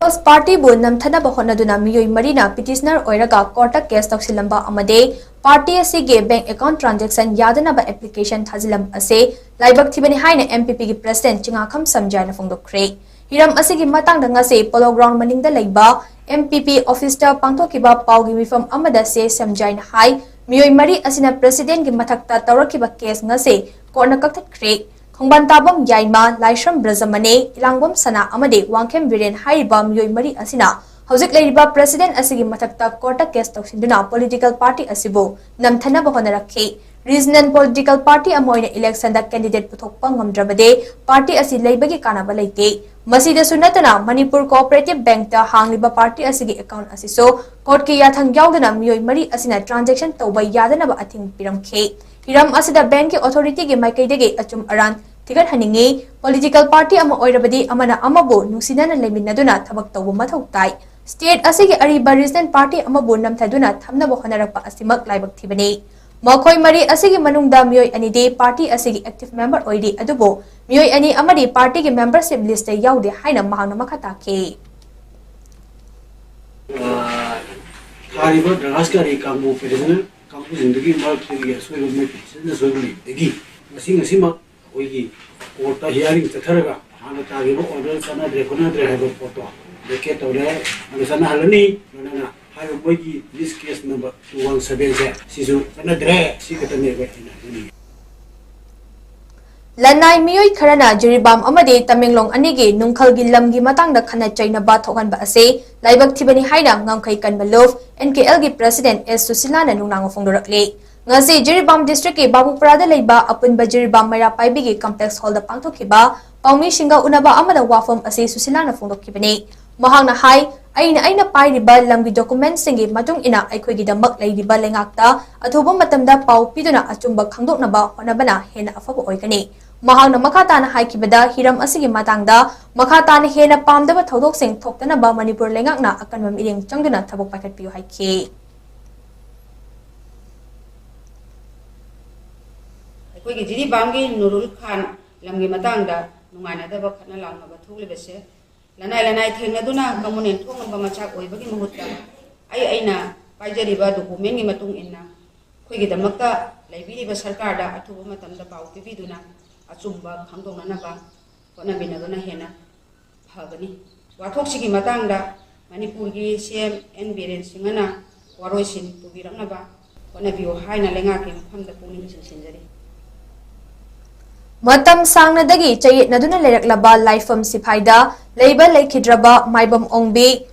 ꯄꯤꯄꯜꯁ ꯄꯥꯔꯇꯤꯕꯨ ꯅꯝꯊꯅꯕ ꯍꯣꯠꯅꯗꯨꯅ ꯃꯤꯑꯣꯏ ꯃꯔꯤꯅ ꯄꯤꯇꯤꯁꯅꯔ ꯑꯣꯏꯔꯒ ꯀꯣꯔꯠꯇ ꯀꯦꯁ ꯇꯧꯁꯤꯜꯂꯝꯕ ꯑꯃꯗꯤ ꯄꯥꯔꯇꯤ ꯑꯁꯤꯒꯤ ꯕꯦꯡꯛ ꯑꯦꯀꯥꯎꯟꯠ ꯇ꯭ꯔꯥꯟꯖꯦꯛꯁꯟ ꯌꯥꯗꯅꯕ ꯑꯦꯄ꯭ꯂꯤꯀꯦꯁꯟ ꯊꯥꯖꯤꯜꯂꯝꯕ ꯑꯁꯤ ꯂꯥꯏꯕꯛ ꯊꯤꯕꯅꯤ ꯍꯥꯏꯅ ꯑꯦꯝ ꯄꯤ ꯄꯤꯒꯤ ꯄ꯭ꯔꯁꯤꯗꯦꯟꯠ ꯆꯤꯉꯥꯈꯝ ꯁꯝꯖꯥꯏꯅ ꯐꯣꯡꯗꯣꯛꯈ꯭ꯔꯦ꯫ ꯍꯤꯔꯝ ꯑꯁꯤꯒꯤ ꯃꯇꯥꯡꯗ ꯉꯁꯤ ꯄꯣꯂꯣ ꯒ꯭ꯔꯥꯎꯟ ꯃꯅꯤꯡꯗ ꯂꯩꯕ ꯑꯦꯝ ꯄꯤ ꯄꯤ ꯑꯣꯐꯤꯁꯇ ꯄꯥꯡꯊꯣꯛꯈꯤꯕ ꯄꯥꯎꯒꯤ ꯃꯤꯐꯝ ꯑꯃꯗ ꯁꯦ ꯁꯝꯖꯥꯏꯅ ꯍꯥꯏ, ꯃꯤꯑꯣꯏ ꯃꯔꯤ ꯑꯁꯤꯅ ꯄ꯭ꯔꯁꯤꯗꯦꯟꯠꯀꯤ ꯃꯊꯛꯇ ꯇꯧꯔꯛꯈꯤꯕ ꯀꯦꯁ ꯉꯁꯤ ꯀꯣꯔꯠꯅ ꯀꯛꯊꯠꯈ꯭ꯔꯦ꯫ ꯈꯣꯡꯕꯥꯟ ꯇꯥꯕꯝ ꯌꯥꯏꯃ, ꯂꯥꯏꯁ꯭ꯔꯝ ꯕ꯭ꯔꯖꯃꯅꯤ, ꯏꯂꯥꯡꯕꯝ ꯁꯅꯥ ꯑꯃꯗꯤ ꯋꯥꯡꯈꯦꯝ ꯕꯤꯔꯦꯟ ꯍꯥꯏꯔꯤꯕ ꯃꯤꯑꯣꯏ ꯃꯔꯤ ꯑꯁꯤꯅ ꯍꯧꯖꯤꯛ ꯂꯩꯔꯤꯕ ꯄ꯭ꯔꯁꯤꯗꯦꯟꯠ ꯑꯁꯤꯒꯤ ꯃꯊꯛꯇ ꯀꯣꯔꯠꯇ ꯀꯦꯁ ꯇꯧꯁꯤꯟꯗꯨꯅ ꯄꯣꯂꯤꯇꯤꯀꯦꯜ ꯄꯥꯔꯇꯤ ꯑꯁꯤꯕꯨ ꯅꯝꯊꯅꯕ ꯍꯣꯠꯅꯔꯛꯈꯤ꯫ ꯔꯤꯖꯅꯦꯜ ꯄꯣꯂꯤꯇꯤꯀꯦꯜ ꯄꯥꯔꯇꯤ ꯑꯃ ꯑꯣꯏꯅ ꯏꯂꯦꯛꯁꯟꯗ ꯀꯦꯟꯗꯤꯗꯦꯠ ꯄꯨꯊꯣꯛꯄ ꯉꯝꯗ꯭ꯔꯕꯗꯤ ꯄꯥꯔꯇꯤ ꯑꯁꯤ ꯂꯩꯕꯒꯤ ꯀꯥꯟꯅꯕ ꯂꯩꯇꯦ꯫ ꯃꯁꯤꯗꯁꯨ ꯅꯠꯇꯅ ꯃꯅꯤꯄꯨꯔ ꯀꯣꯑꯣꯄꯔꯦꯇꯤꯚ ꯕꯦꯡꯛꯇ ꯍꯥꯡꯂꯤꯕ ꯄꯥꯔꯇꯤ ꯑꯁꯤꯒꯤ ꯑꯦꯀꯥꯎꯟꯠ ꯑꯁꯤꯁꯨ ꯀꯣꯔꯠꯀꯤ ꯌꯥꯊꯪ ꯌꯥꯎꯗꯅ ꯃꯤꯑꯣꯏ ꯃꯔꯤ ꯑꯁꯤꯅ ꯇ꯭ꯔꯥꯟꯖꯦꯛꯁꯟ ꯇꯧꯕ ꯌꯥꯗꯅꯕ ꯑꯊꯤꯡꯕ ꯄꯤꯔꯝꯈꯤ꯫ ꯍꯤꯔꯝ ꯑꯁꯤꯗ ꯕꯦꯡꯛꯀꯤ ꯑꯣꯊꯣꯔꯤꯇꯤꯒꯤ ꯃꯥꯏꯀꯩꯗꯒꯤ ꯑꯆꯨꯝ ꯑꯔꯥꯟ ꯊꯤꯒꯠꯍꯟꯅꯤꯡꯏ꯫ ꯄꯣꯂꯤꯇꯤꯀꯦꯜ ꯄꯥꯔꯇꯤ ꯑꯃ ꯑꯣꯏꯔꯕꯗꯤ ꯑꯃꯅ ꯑꯃꯕꯨ ꯅꯨꯡꯁꯤꯅꯅ ꯂꯩꯃꯤꯟꯅꯗꯨꯅ ꯊꯕꯛ ꯇꯧꯕ ꯃꯊꯧ ꯇꯥꯏ꯫ ꯁ꯭ꯇꯦꯠ ꯑꯁꯤꯒꯤ ꯑꯔꯤꯕ ꯔꯤꯖꯅꯦꯜ ꯄꯥꯔꯇꯤ ꯑꯃꯕꯨ ꯅꯝꯊꯗꯨꯅ ꯊꯝꯅꯕ ꯍꯣꯠꯅꯔꯛꯄ ꯑꯁꯤꯃꯛ ꯂꯥꯏꯕꯛ ꯊꯤꯕꯅꯤ꯫ ꯃꯈꯣꯏ ꯃꯔꯤ ꯑꯁꯤꯒꯤ ꯃꯅꯨꯡꯗ ꯃꯤꯑꯣꯏ ꯑꯅꯤꯗꯤ ꯄꯥꯔꯇꯤ ꯑꯁꯤꯒꯤ ꯑꯦꯛꯇꯤꯚ ꯃꯦꯝꯕꯔ ꯑꯣꯏꯔꯤ, ꯑꯗꯨꯕꯨ ꯃꯤꯑꯣꯏ ꯑꯅꯤ ꯑꯃꯗꯤ ꯄꯥꯔꯇꯤꯒꯤ ꯃꯦꯝꯕꯔꯁꯤꯞ ꯂꯤꯁꯇ ꯌꯥꯎꯗꯦ ꯍꯥꯏꯅ ꯃꯍꯥꯛꯅ ꯃꯈꯥ ꯇꯥꯈꯤ꯫ ꯊꯥꯔꯤꯕ ꯗ꯭ꯔꯒꯁ ꯀꯥꯔꯤ ꯀꯥꯡꯕꯨ ꯐꯦꯗꯔꯦꯜ ꯀꯥꯡꯕꯨꯁꯤꯡꯗꯨꯒꯤ ꯃꯔꯛꯇꯒꯤ ꯑꯁꯣꯏꯕ, ꯃꯣꯏ ꯄꯤꯇꯤꯁꯟꯗ ꯑꯁꯣꯏꯕ ꯂꯩꯕꯗꯒꯤ ꯉꯁꯤ, ꯉꯁꯤꯃꯛ ꯑꯩꯈꯣꯏꯒꯤ ꯀꯣꯔꯠꯇ ꯍꯤꯌꯥꯔꯤꯡ ꯆꯠꯊꯔꯒ ꯍꯥꯟꯅ ꯇꯥꯈꯤꯕ ꯑꯣꯔꯗꯔ ꯆꯠꯅꯗ꯭ꯔꯦ ꯈꯣꯠꯅꯗ꯭ꯔꯦ ꯍꯥꯏꯕ ꯄꯣꯠꯇꯣ ꯚꯦꯀꯦꯠ ꯇꯧꯔꯦ, ꯑꯗꯨ ꯆꯠꯅꯍꯜꯂꯅꯤ꯫ ꯂꯣꯏꯅꯅ ꯍꯥꯏꯔꯤꯕ ꯃꯣꯏꯒꯤ ꯂꯤꯁ ꯀꯦꯁ ꯅꯝꯕꯔ ꯇꯨ ꯋꯥꯟ ꯁꯚꯦꯟꯁꯦ ꯁꯤꯁꯨ ꯆꯠꯅꯗ꯭ꯔꯦ꯫ ꯁꯤ ꯈꯛꯇꯅꯦꯕ ꯑꯩꯅ ꯍꯥꯏꯅꯤꯡꯉꯤ꯫ ꯂꯟꯅꯥꯏ ꯃꯤꯑꯣꯏ ꯈꯔꯅ ꯖꯤꯔꯤꯕꯥꯝ ꯑꯃꯗꯤ ꯇꯃꯦꯡꯂꯣꯡ ꯑꯅꯤꯒꯤ ꯅꯨꯡꯈꯜꯒꯤ ꯂꯝꯒꯤ ꯃꯇꯥꯡꯗ ꯈꯠꯅ ꯆꯩꯅꯕ ꯊꯣꯛꯍꯟꯕ ꯑꯁꯤ ꯂꯥꯏꯕꯛ ꯊꯤꯕꯅꯤ ꯍꯥꯏꯅ ꯉꯝꯈꯩ ꯀꯟꯕ ꯂꯨꯞ, ꯑꯦꯟ ꯀꯦ ꯑꯦꯜꯒꯤ ꯄ꯭ꯔꯁꯤꯗꯦꯟꯠ ꯑꯦꯁ ꯁꯨꯁꯤꯂꯥꯅ ꯅꯨꯡꯅꯥꯡꯕ ꯐꯣꯡꯗꯣꯔꯛꯂꯤ꯫ ꯉꯁꯤ ꯖꯤꯔꯤꯕꯥꯝ ꯗꯤꯁꯇ꯭ꯔꯤꯛꯀꯤ ꯕꯥꯕꯨꯄꯨꯔꯥꯗ ꯂꯩꯕ ꯑꯄꯨꯟꯕ ꯖꯤꯔꯤꯕꯥꯝ ꯃꯩꯔꯥ ꯄꯥꯏꯕꯤꯒꯤ ꯀꯝꯄ꯭ꯂꯦꯛꯁ ꯍꯣꯜꯗ ꯄꯥꯡꯊꯣꯛꯈꯤꯕ ꯄꯥꯎꯃꯤꯁꯤꯡꯒ ꯎꯅꯕ ꯑꯃꯗ ꯋꯥꯐꯝ ꯑꯁꯤ ꯁꯨꯁꯤꯂꯥꯅ ꯐꯣꯡꯗꯣꯛꯈꯤꯕꯅꯤ꯫ ꯃꯍꯥꯛꯅ ꯍꯥꯏ, ꯑꯩꯅ ꯑꯩꯅ ꯄꯥꯏꯔꯤꯕ ꯂꯝꯒꯤ ꯗꯣꯀꯨꯃꯦꯟꯠꯁꯤꯡꯒꯤ ꯃꯇꯨꯡ ꯏꯟꯅ ꯑꯩꯈꯣꯏꯒꯤꯗꯃꯛ ꯂꯩꯔꯤꯕ ꯂꯩꯉꯥꯛꯇ ꯑꯊꯨꯕ ꯃꯇꯝꯗ ꯄꯥꯎ ꯄꯤꯗꯨꯅ ꯑꯆꯨꯝꯕ ꯈꯪꯗꯣꯛꯅꯕ ꯍꯣꯠꯅꯕꯅ ꯍꯦꯟꯅ ꯑꯐꯕ ꯑꯣꯏꯒꯅꯤ꯫ ꯃꯍꯥꯛꯅ ꯃꯈꯥ ꯇꯥꯅ ꯍꯥꯏꯈꯤꯕꯗ, ꯍꯤꯔꯝ ꯑꯁꯤꯒꯤ ꯃꯇꯥꯡꯗ ꯃꯈꯥ ꯇꯥꯅ ꯍꯦꯟꯅ ꯄꯥꯝꯗꯕ ꯊꯧꯗꯣꯛꯁꯤꯡ ꯊꯣꯛꯇꯅꯕ ꯃꯅꯤꯄꯨꯔ ꯂꯩꯉꯥꯛꯅ ꯑꯀꯟꯕ ꯃꯤꯠꯌꯦꯡ ꯆꯪꯗꯨꯅ ꯊꯕꯛ ꯄꯥꯏꯈꯠꯄꯤꯌꯨ ꯍꯥꯏꯈꯤ꯫ ꯑꯩꯈꯣꯏꯒꯤ ꯖꯤꯔꯤꯕꯥꯝꯒꯤ ꯅꯨꯔꯨꯜ ꯈꯥꯟ ꯂꯝꯒꯤ ꯃꯇꯥꯡꯗ ꯅꯨꯡꯉꯥꯏꯅꯗꯕ ꯈꯠꯅ ꯂꯥꯎꯅꯕ ꯊꯣꯛꯂꯤꯕꯁꯦ ꯂꯅꯥꯏ ꯂꯅꯥꯏ ꯊꯦꯡꯅꯗꯨꯅ ꯀꯃꯨꯅꯦꯜ ꯊꯣꯛꯅꯕ ꯃꯆꯥꯛ ꯑꯣꯏꯕꯒꯤ ꯃꯍꯨꯠꯇ ꯑꯩ ꯑꯩꯅ ꯄꯥꯏꯖꯔꯤꯕ ꯗꯣꯀꯨꯃꯦꯟꯒꯤ ꯃꯇꯨꯡ ꯏꯟꯅ ꯑꯩꯈꯣꯏꯒꯤꯗꯃꯛꯇ ꯂꯩꯕꯤꯔꯤꯕ ꯁꯔꯀꯥꯔꯗ ꯑꯊꯨꯕ ꯃꯇꯝꯗ ꯄꯥꯎ ꯄꯤꯕꯤꯗꯨꯅ ꯑꯆꯨꯝꯕ ꯈꯪꯗꯣꯛꯅꯅꯕ ꯍꯣꯠꯅꯃꯤꯟꯅꯕꯅ ꯍꯦꯟꯅ ꯐꯒꯅꯤ꯫ ꯋꯥꯊꯣꯛꯁꯤꯒꯤ ꯃꯇꯥꯡꯗ ꯃꯅꯤꯄꯨꯔꯒꯤ ꯁꯤ ꯑꯦꯝ ꯑꯦꯟ ꯕꯤꯔꯦꯟ ꯁꯤꯡꯍꯅ ꯋꯥꯔꯣꯏꯁꯤꯟ ꯄꯨꯕꯤꯔꯛꯅꯕ ꯍꯣꯠꯅꯕꯤꯌꯨ ꯍꯥꯏꯅ ꯂꯩꯉꯥꯛꯀꯤ ꯃꯐꯝꯗ ꯄꯨꯛꯅꯤꯡ ꯆꯤꯡꯁꯤꯟꯖꯔꯤ꯫ ꯃꯇꯝ ꯁꯥꯡꯅꯗꯒꯤ ꯆꯌꯦꯠꯅꯗꯨꯅ ꯂꯩꯔꯛꯂꯕ ꯂꯥꯏꯐꯝ ꯁꯤꯐꯥꯏꯗ ꯂꯩꯕ ꯂꯩꯈꯤꯗ꯭ꯔꯕ ꯃꯥꯏꯕꯝ ꯑꯣꯡꯕꯤ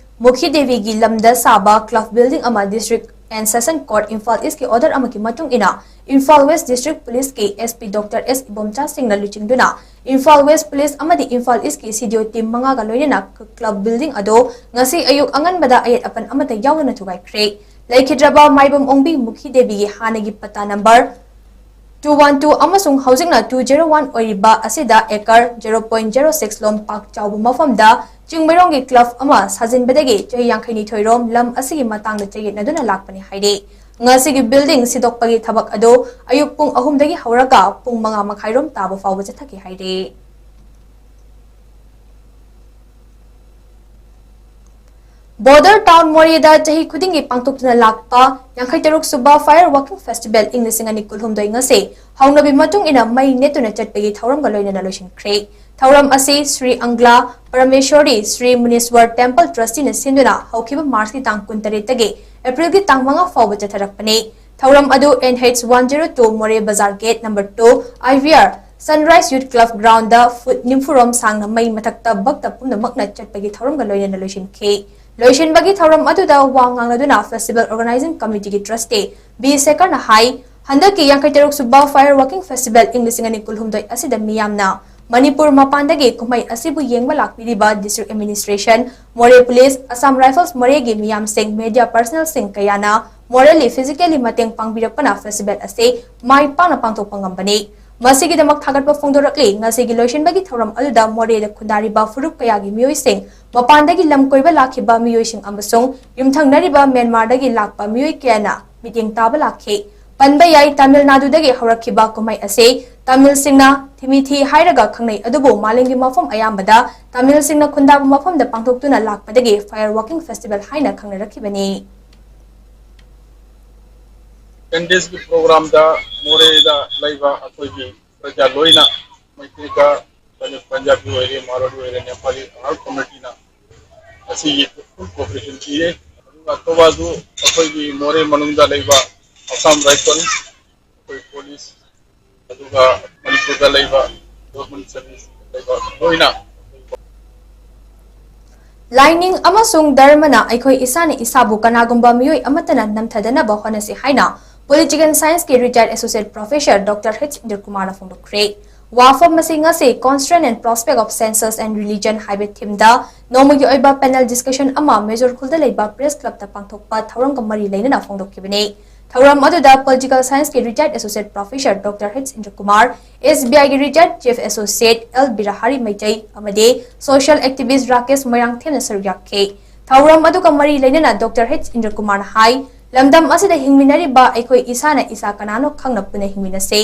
ꯃꯨꯈꯤ ꯗꯦꯕꯤꯒꯤ ꯂꯝꯗ ꯁꯥꯕ ꯀ꯭ꯂꯕ ꯕꯤꯜꯗꯤꯡ ꯑꯃ district and session court Imphal ꯏꯁꯀꯤ ꯑꯣꯔꯗꯔ ꯑꯃꯒꯤ ꯃꯇꯨꯡ ꯏꯟꯅ ꯏꯝꯐꯥꯜ ꯋꯦꯁ ꯗꯤꯁꯇ꯭ꯔꯤꯛ ꯄꯨꯂꯤꯁꯀꯤ ꯑꯦꯁ ꯄꯤ ꯗꯣꯛꯇꯔ ꯑꯦꯁ ꯏꯕꯣꯝꯆꯥ ꯁꯤꯡꯅ ꯂꯨꯆꯤꯡꯗꯨꯅ ꯏꯝꯐꯥꯜ ꯋꯦꯁ ꯄꯨꯂꯤꯁ ꯑꯃꯗꯤ ꯏꯝꯐꯥꯜ ꯏꯁꯀꯤ ꯁꯤ ꯗꯤ ꯑꯣ ꯇꯤꯝ ꯃꯉꯥꯒ ꯂꯣꯏꯅꯅ ꯀ꯭ꯂꯕ ꯕꯤꯜꯗꯤꯡ ꯑꯗꯨ ꯉꯁꯤ ꯑꯌꯨꯛ ꯑꯉꯟꯕꯗ ꯑꯌꯦꯠ ꯑꯄꯟ ꯑꯃꯠꯇ ꯌꯥꯎꯗꯅ ꯊꯨꯒꯥꯏꯈ꯭ꯔꯦ꯫ ꯂꯩꯈꯤꯗ꯭ꯔꯕ ꯃꯥꯏꯕꯝ ꯑꯣꯡꯕꯤ ꯃꯨꯈꯤ ꯗꯦꯕꯤꯒꯤ ꯍꯥꯟꯅꯒꯤ ꯄꯇꯥ ꯅꯝꯕꯔ ꯇꯨ ꯋꯥꯟ ꯇꯨ ꯑꯃꯁꯨꯡ ꯍꯧꯖꯤꯛꯅ ꯇꯨ ꯖꯦꯔꯣ ꯋꯥꯟ ꯑꯣꯏꯔꯤꯕ ꯑꯁꯤꯗ acre zero point zero six ꯂꯣꯝ ꯄꯥꯛ ꯆꯥꯎꯕ ꯃꯐꯝꯗ ꯆꯤꯡꯃꯩꯔꯣꯡꯒꯤ ꯀ꯭ꯂꯕ ꯑꯃ ꯁꯥꯖꯤꯟꯕꯗꯒꯤ ꯆꯍꯤ ꯌꯥꯡꯈꯩꯅꯤꯊꯣꯏ ꯔꯣꯝ ꯂꯝ ꯑꯁꯤꯒꯤ ꯃꯇꯥꯡꯗ ꯆꯌꯦꯠꯅꯗꯨꯅ ꯂꯥꯛꯄꯅꯤ ꯍꯥꯏꯔꯤ꯫ ꯉꯁꯤꯒꯤ ꯕꯤꯜꯗꯤꯡ ꯁꯤꯗꯣꯛꯄꯒꯤ ꯊꯕꯛ ꯑꯗꯨ ꯑꯌꯨꯛ ꯄꯨꯡ ꯑꯍꯨꯝꯗꯒꯤ ꯍꯧꯔꯒ ꯄꯨꯡ ꯃꯉꯥ ꯃꯈꯥꯏꯔꯣꯝ ꯇꯥꯕ ꯐꯥꯎꯕ ꯆꯠꯊꯈꯤ ꯍꯥꯏꯔꯤ꯫ ꯕꯣꯔꯗꯔ ꯇꯥꯎꯟ ꯃꯣꯔꯦꯗ ꯆꯍꯤ ꯈꯨꯗꯤꯡꯒꯤ ꯄꯥꯡꯊꯣꯛꯇꯨꯅ ꯂꯥꯛꯄ ꯌꯥꯡꯈꯩ ꯇꯔꯨꯛ ꯁꯨꯕ ꯐꯥꯌꯔ ꯋꯥꯀꯤꯡ ꯐꯦꯁꯇꯤꯚꯦꯜ ꯏꯪ ꯂꯤꯁꯤꯡ ꯑꯅꯤ ꯀꯨꯟꯍꯨꯝꯗꯣꯏ ꯉꯁꯤ ꯍꯧꯅꯕꯤ ꯃꯇꯨꯡ ꯏꯟꯅ ꯃꯩ ꯅꯦꯠꯇꯨꯅ ꯆꯠꯄꯒꯤ ꯊꯧꯔꯝꯒ ꯂꯣꯏꯅꯅ ꯂꯣꯏꯁꯤꯟꯈ꯭ꯔꯦ꯫ ꯊꯧꯔꯝ ꯑꯁꯤ ꯁ꯭ꯔꯤ ꯑꯪꯒ꯭ꯂꯥ ꯄꯔꯃꯦꯁꯣꯔꯤ ꯁ꯭ꯔꯤ ꯃꯨꯅꯤꯁ꯭ꯋꯔ ꯇꯦꯝꯄꯜ ꯇ꯭ꯔꯁꯇꯤꯅ ꯁꯤꯟꯗꯨꯅ ꯍꯧꯈꯤꯕ ꯃꯥꯔꯆꯀꯤ ꯇꯥꯡ ꯀꯨꯟꯇꯔꯦꯠꯇꯒꯤ ꯑꯦꯄ꯭ꯔꯤꯜꯒꯤ ꯇꯥꯡ ꯃꯉꯥ ꯐꯥꯎꯕ ꯆꯠꯊꯔꯛꯄꯅꯤ꯫ ꯊꯧꯔꯝ ꯑꯗꯨ N H one zero two Moreh ꯕꯖꯥꯔ gate number two, I V R, sunrise youth club ground ꯐꯨꯠ ꯅꯤꯐꯨꯔꯣꯝ ꯁꯥꯡꯅ ꯃꯩ ꯃꯊꯛꯇ ꯚꯛꯇ ꯄꯨꯝꯅꯃꯛꯅ ꯆꯠꯄꯒꯤ ꯊꯧꯔꯝꯒ ꯂꯣꯏꯅꯅ ꯂꯣꯏꯁꯤꯟꯈꯤ꯫ ꯂꯣꯏꯁꯤꯟꯕꯒꯤ ꯊꯧꯔꯝ ꯑꯗꯨꯗ ꯋꯥ ꯉꯥꯡꯂꯗꯨꯅ ꯐꯦꯁꯇꯤꯚꯦꯜ ꯑꯣꯔꯒꯅꯥꯏꯖꯤꯡ ꯀꯃꯤꯇꯤꯒꯤ ꯇ꯭ꯔꯁꯇꯤ ꯕꯤ ꯁꯦꯀꯔꯅ ꯍꯥꯏ, ꯍꯟꯗꯛꯀꯤ ꯌꯥꯡꯈꯩ ꯇꯔꯨꯛ ꯁꯨꯕ ꯐꯥꯌꯔ ꯋꯥꯀꯤꯡ ꯐꯦꯁꯇꯤꯚꯦꯜ ꯏꯪ ꯂꯤꯁꯤꯡ ꯑꯅꯤ ꯀꯨꯟꯍꯨꯝꯗꯣꯏ ꯑꯁꯤꯗ ꯃꯤꯌꯥꯝꯅ ꯃꯅꯤꯄꯨꯔ ꯃꯄꯥꯟꯗꯒꯤ ꯀꯨꯝꯍꯩ ꯑꯁꯤꯕꯨ ꯌꯦꯡꯕ ꯂꯥꯛꯄꯤꯔꯤꯕ ꯗꯤꯁꯇ꯭ꯔꯤꯛ ꯑꯦꯗꯃꯤꯅꯤꯁꯇ꯭ꯔꯦꯁꯟ, ꯃꯣꯔꯦ ꯄꯨꯂꯤꯁ, ꯑꯁꯥꯝ ꯔꯥꯏꯐꯜꯁ ꯃꯣꯔꯦꯒꯤ ꯃꯤꯌꯥꯝꯁꯤꯡ, ꯃꯦꯗꯤꯌꯥ ꯄꯔꯁꯅꯦꯜꯁꯤꯡ ꯀꯌꯥꯅ ꯃꯣꯔꯦꯜꯂꯤ ꯐꯤꯖꯤꯀꯦꯜꯂꯤ ꯃꯇꯦꯡ ꯄꯥꯡꯕꯤꯔꯛꯄꯅ ꯐꯦꯁꯇꯤꯚꯦꯜ ꯑꯁꯤ ꯃꯥꯏ ꯄꯥꯛꯅ ꯄꯥꯡꯊꯣꯛꯄ ꯉꯝꯕꯅꯤ꯫ ꯃꯁꯤꯒꯤꯗꯃꯛ ꯊꯥꯒꯠꯄ ꯐꯣꯡꯗꯣꯔꯛꯂꯤ꯫ ꯉꯁꯤꯒꯤ ꯂꯣꯏꯁꯤꯟꯕꯒꯤ ꯊꯧꯔꯝ ꯑꯗꯨꯗ ꯃꯣꯔꯦꯗ ꯈꯨꯟꯗꯥꯔꯤꯕ ꯐꯨꯔꯨꯞ ꯀꯌꯥꯒꯤ ꯃꯤꯑꯣꯏꯁꯤꯡ, ꯃꯄꯥꯟꯗꯒꯤ ꯂꯝ ꯀꯣꯏꯕ ꯂꯥꯛꯈꯤꯕ ꯃꯤꯑꯣꯏꯁꯤꯡ ꯑꯃꯁꯨꯡ ꯌꯨꯝꯊꯪꯅꯔꯤꯕ ꯃ꯭ꯌꯥꯟꯃꯥꯔꯗꯒꯤ ꯂꯥꯛꯄ ꯃꯤꯑꯣꯏ ꯀꯌꯥꯅ ꯃꯤꯠꯌꯦꯡ ꯇꯥꯕ ꯂꯥꯛꯈꯤ꯫ ꯄꯟꯕ ꯌꯥꯏ, ꯇꯥꯃꯤꯜ ꯅꯥꯗꯨꯗꯒꯤ ꯍꯧꯔꯛꯈꯤꯕ ꯀꯨꯝꯍꯩ ꯑꯁꯤ ꯇꯥꯃꯤꯜꯁꯤꯡꯅ ꯊꯤꯃꯤꯊꯤ ꯍꯥꯏꯔꯒ ꯈꯪꯅꯩ, ꯑꯗꯨꯕꯨ ꯃꯥꯂꯦꯝꯒꯤ ꯃꯐꯝ ꯑꯌꯥꯝꯕꯗ ꯇꯥꯃꯤꯜꯁꯤꯡꯅ ꯈꯨꯟꯗꯥꯕ ꯃꯐꯝꯗ ꯄꯥꯡꯊꯣꯛꯇꯨꯅ ꯂꯥꯛꯄꯗꯒꯤ Fire Walking Festival ꯍꯥꯏꯅ ꯈꯪꯅꯔꯛꯈꯤꯕꯅꯤ꯫ ꯇꯦꯟ ꯗꯦꯖꯀꯤ ꯄ꯭ꯔꯣꯒ꯭ꯔꯥꯝꯗ ꯃꯣꯔꯦꯗ ꯂꯩꯕ ꯑꯩꯈꯣꯏꯒꯤ ꯄ꯭ꯔꯖꯥ ꯂꯣꯏꯅ, ꯃꯩꯇꯩꯒ ꯄꯟꯖꯥꯕꯤ ꯑꯣꯏꯔꯦ, ꯃꯥꯔꯋꯥꯔꯤ ꯑꯣꯏꯔꯦ, ꯅꯦꯄꯥꯂꯤ ꯑꯥꯔꯠ ꯀꯝꯃ꯭ꯌꯨꯅꯤꯇꯤꯅ ꯑꯁꯤꯒꯤ ꯐꯨꯜ ꯀꯣꯑꯣꯄꯔꯦꯁꯟ ꯄꯤꯌꯦ꯫ ꯑꯗꯨꯒ ꯑꯇꯣꯞꯄꯁꯨ ꯑꯩꯈꯣꯏꯒꯤ ꯃꯣꯔꯦ ꯃꯅꯨꯡꯗ ꯂꯩꯕ ꯑꯁꯥꯝ ꯔꯥꯏꯐꯜ, ꯑꯩꯈꯣꯏ ꯄꯨꯂꯤꯁ, ꯑꯗꯨꯒ ꯃꯅꯤꯄꯨꯔꯗ ꯂꯩꯕ ꯒꯣꯔꯃꯦꯟ ꯁꯔꯚꯤꯁ ꯂꯩꯕ ꯂꯣꯏꯅ ꯂꯥꯏꯅꯤꯡ ꯑꯃꯁꯨꯡ ꯙꯔꯃꯅ ꯑꯩꯈꯣꯏ ꯏꯁꯥꯅ ꯏꯁꯥꯕꯨ ꯀꯅꯥꯒꯨꯝꯕ ꯃꯤꯑꯣꯏ ꯑꯃꯠꯇꯅ ꯅꯝꯊꯗꯅꯕ ꯍꯣꯠꯅꯁꯤ ꯍꯥꯏꯅ Political Scienceꯀꯤ retired associate professor Doctor H ꯏꯟꯗ꯭ꯔꯀꯨꯃꯥꯔꯅ ꯐꯣꯡꯗꯣꯛꯈ꯭ꯔꯦ꯫ ꯋꯥꯐꯝ ꯑꯁꯤ ꯉꯁꯤ Constraint and Prospect of Census and Religion ꯍꯥꯏꯕ themeꯗ ꯅꯣꯡꯃꯒꯤ ꯑꯣꯏꯕ panel discussion ꯑꯃ ꯃꯦꯖꯣꯔ ꯈꯨꯜꯗ ꯂꯩꯕ Press Clubꯇ ꯄꯥꯡꯊꯣꯛꯄ ꯊꯧꯔꯝꯒ ꯃꯔꯤ ꯂꯩꯅꯅ ꯐꯣꯡꯗꯣꯛꯈꯤꯕꯅꯤ꯫ ꯊꯧꯔꯝ ꯑꯗꯨꯗ Political Scienceꯀꯤ retired associate professor Doctor H ꯏꯟꯗ꯭ꯔꯀꯨꯃꯥꯔ, SBIꯒꯤ retired chief associate L ꯕꯤꯔꯍꯥꯔꯤ Meitei ꯑꯃꯗꯤ social activist ꯔꯥꯀꯦꯁ ꯃꯣꯏꯔꯥꯡꯊꯦꯝꯅ ꯁꯔꯨꯛ ꯌꯥꯈꯤ꯫ ꯊꯧꯔꯝ ꯑꯗꯨꯒ ꯃꯔꯤ ꯂꯩꯅꯅ Doctor H ꯏꯟꯗ꯭ꯔꯀꯨꯃꯥꯔꯅ ꯍꯥꯏ, ꯂꯝꯗꯝ ꯑꯁꯤꯗ ꯍꯤꯡꯃꯤꯟꯅꯔꯤꯕ ꯑꯩꯈꯣꯏ ꯏꯁꯥꯅ ꯏꯁꯥ ꯀꯅꯥꯅꯣ ꯈꯪꯅ ꯄꯨꯟꯅ ꯍꯤꯡꯃꯤꯟꯅꯁꯤ꯫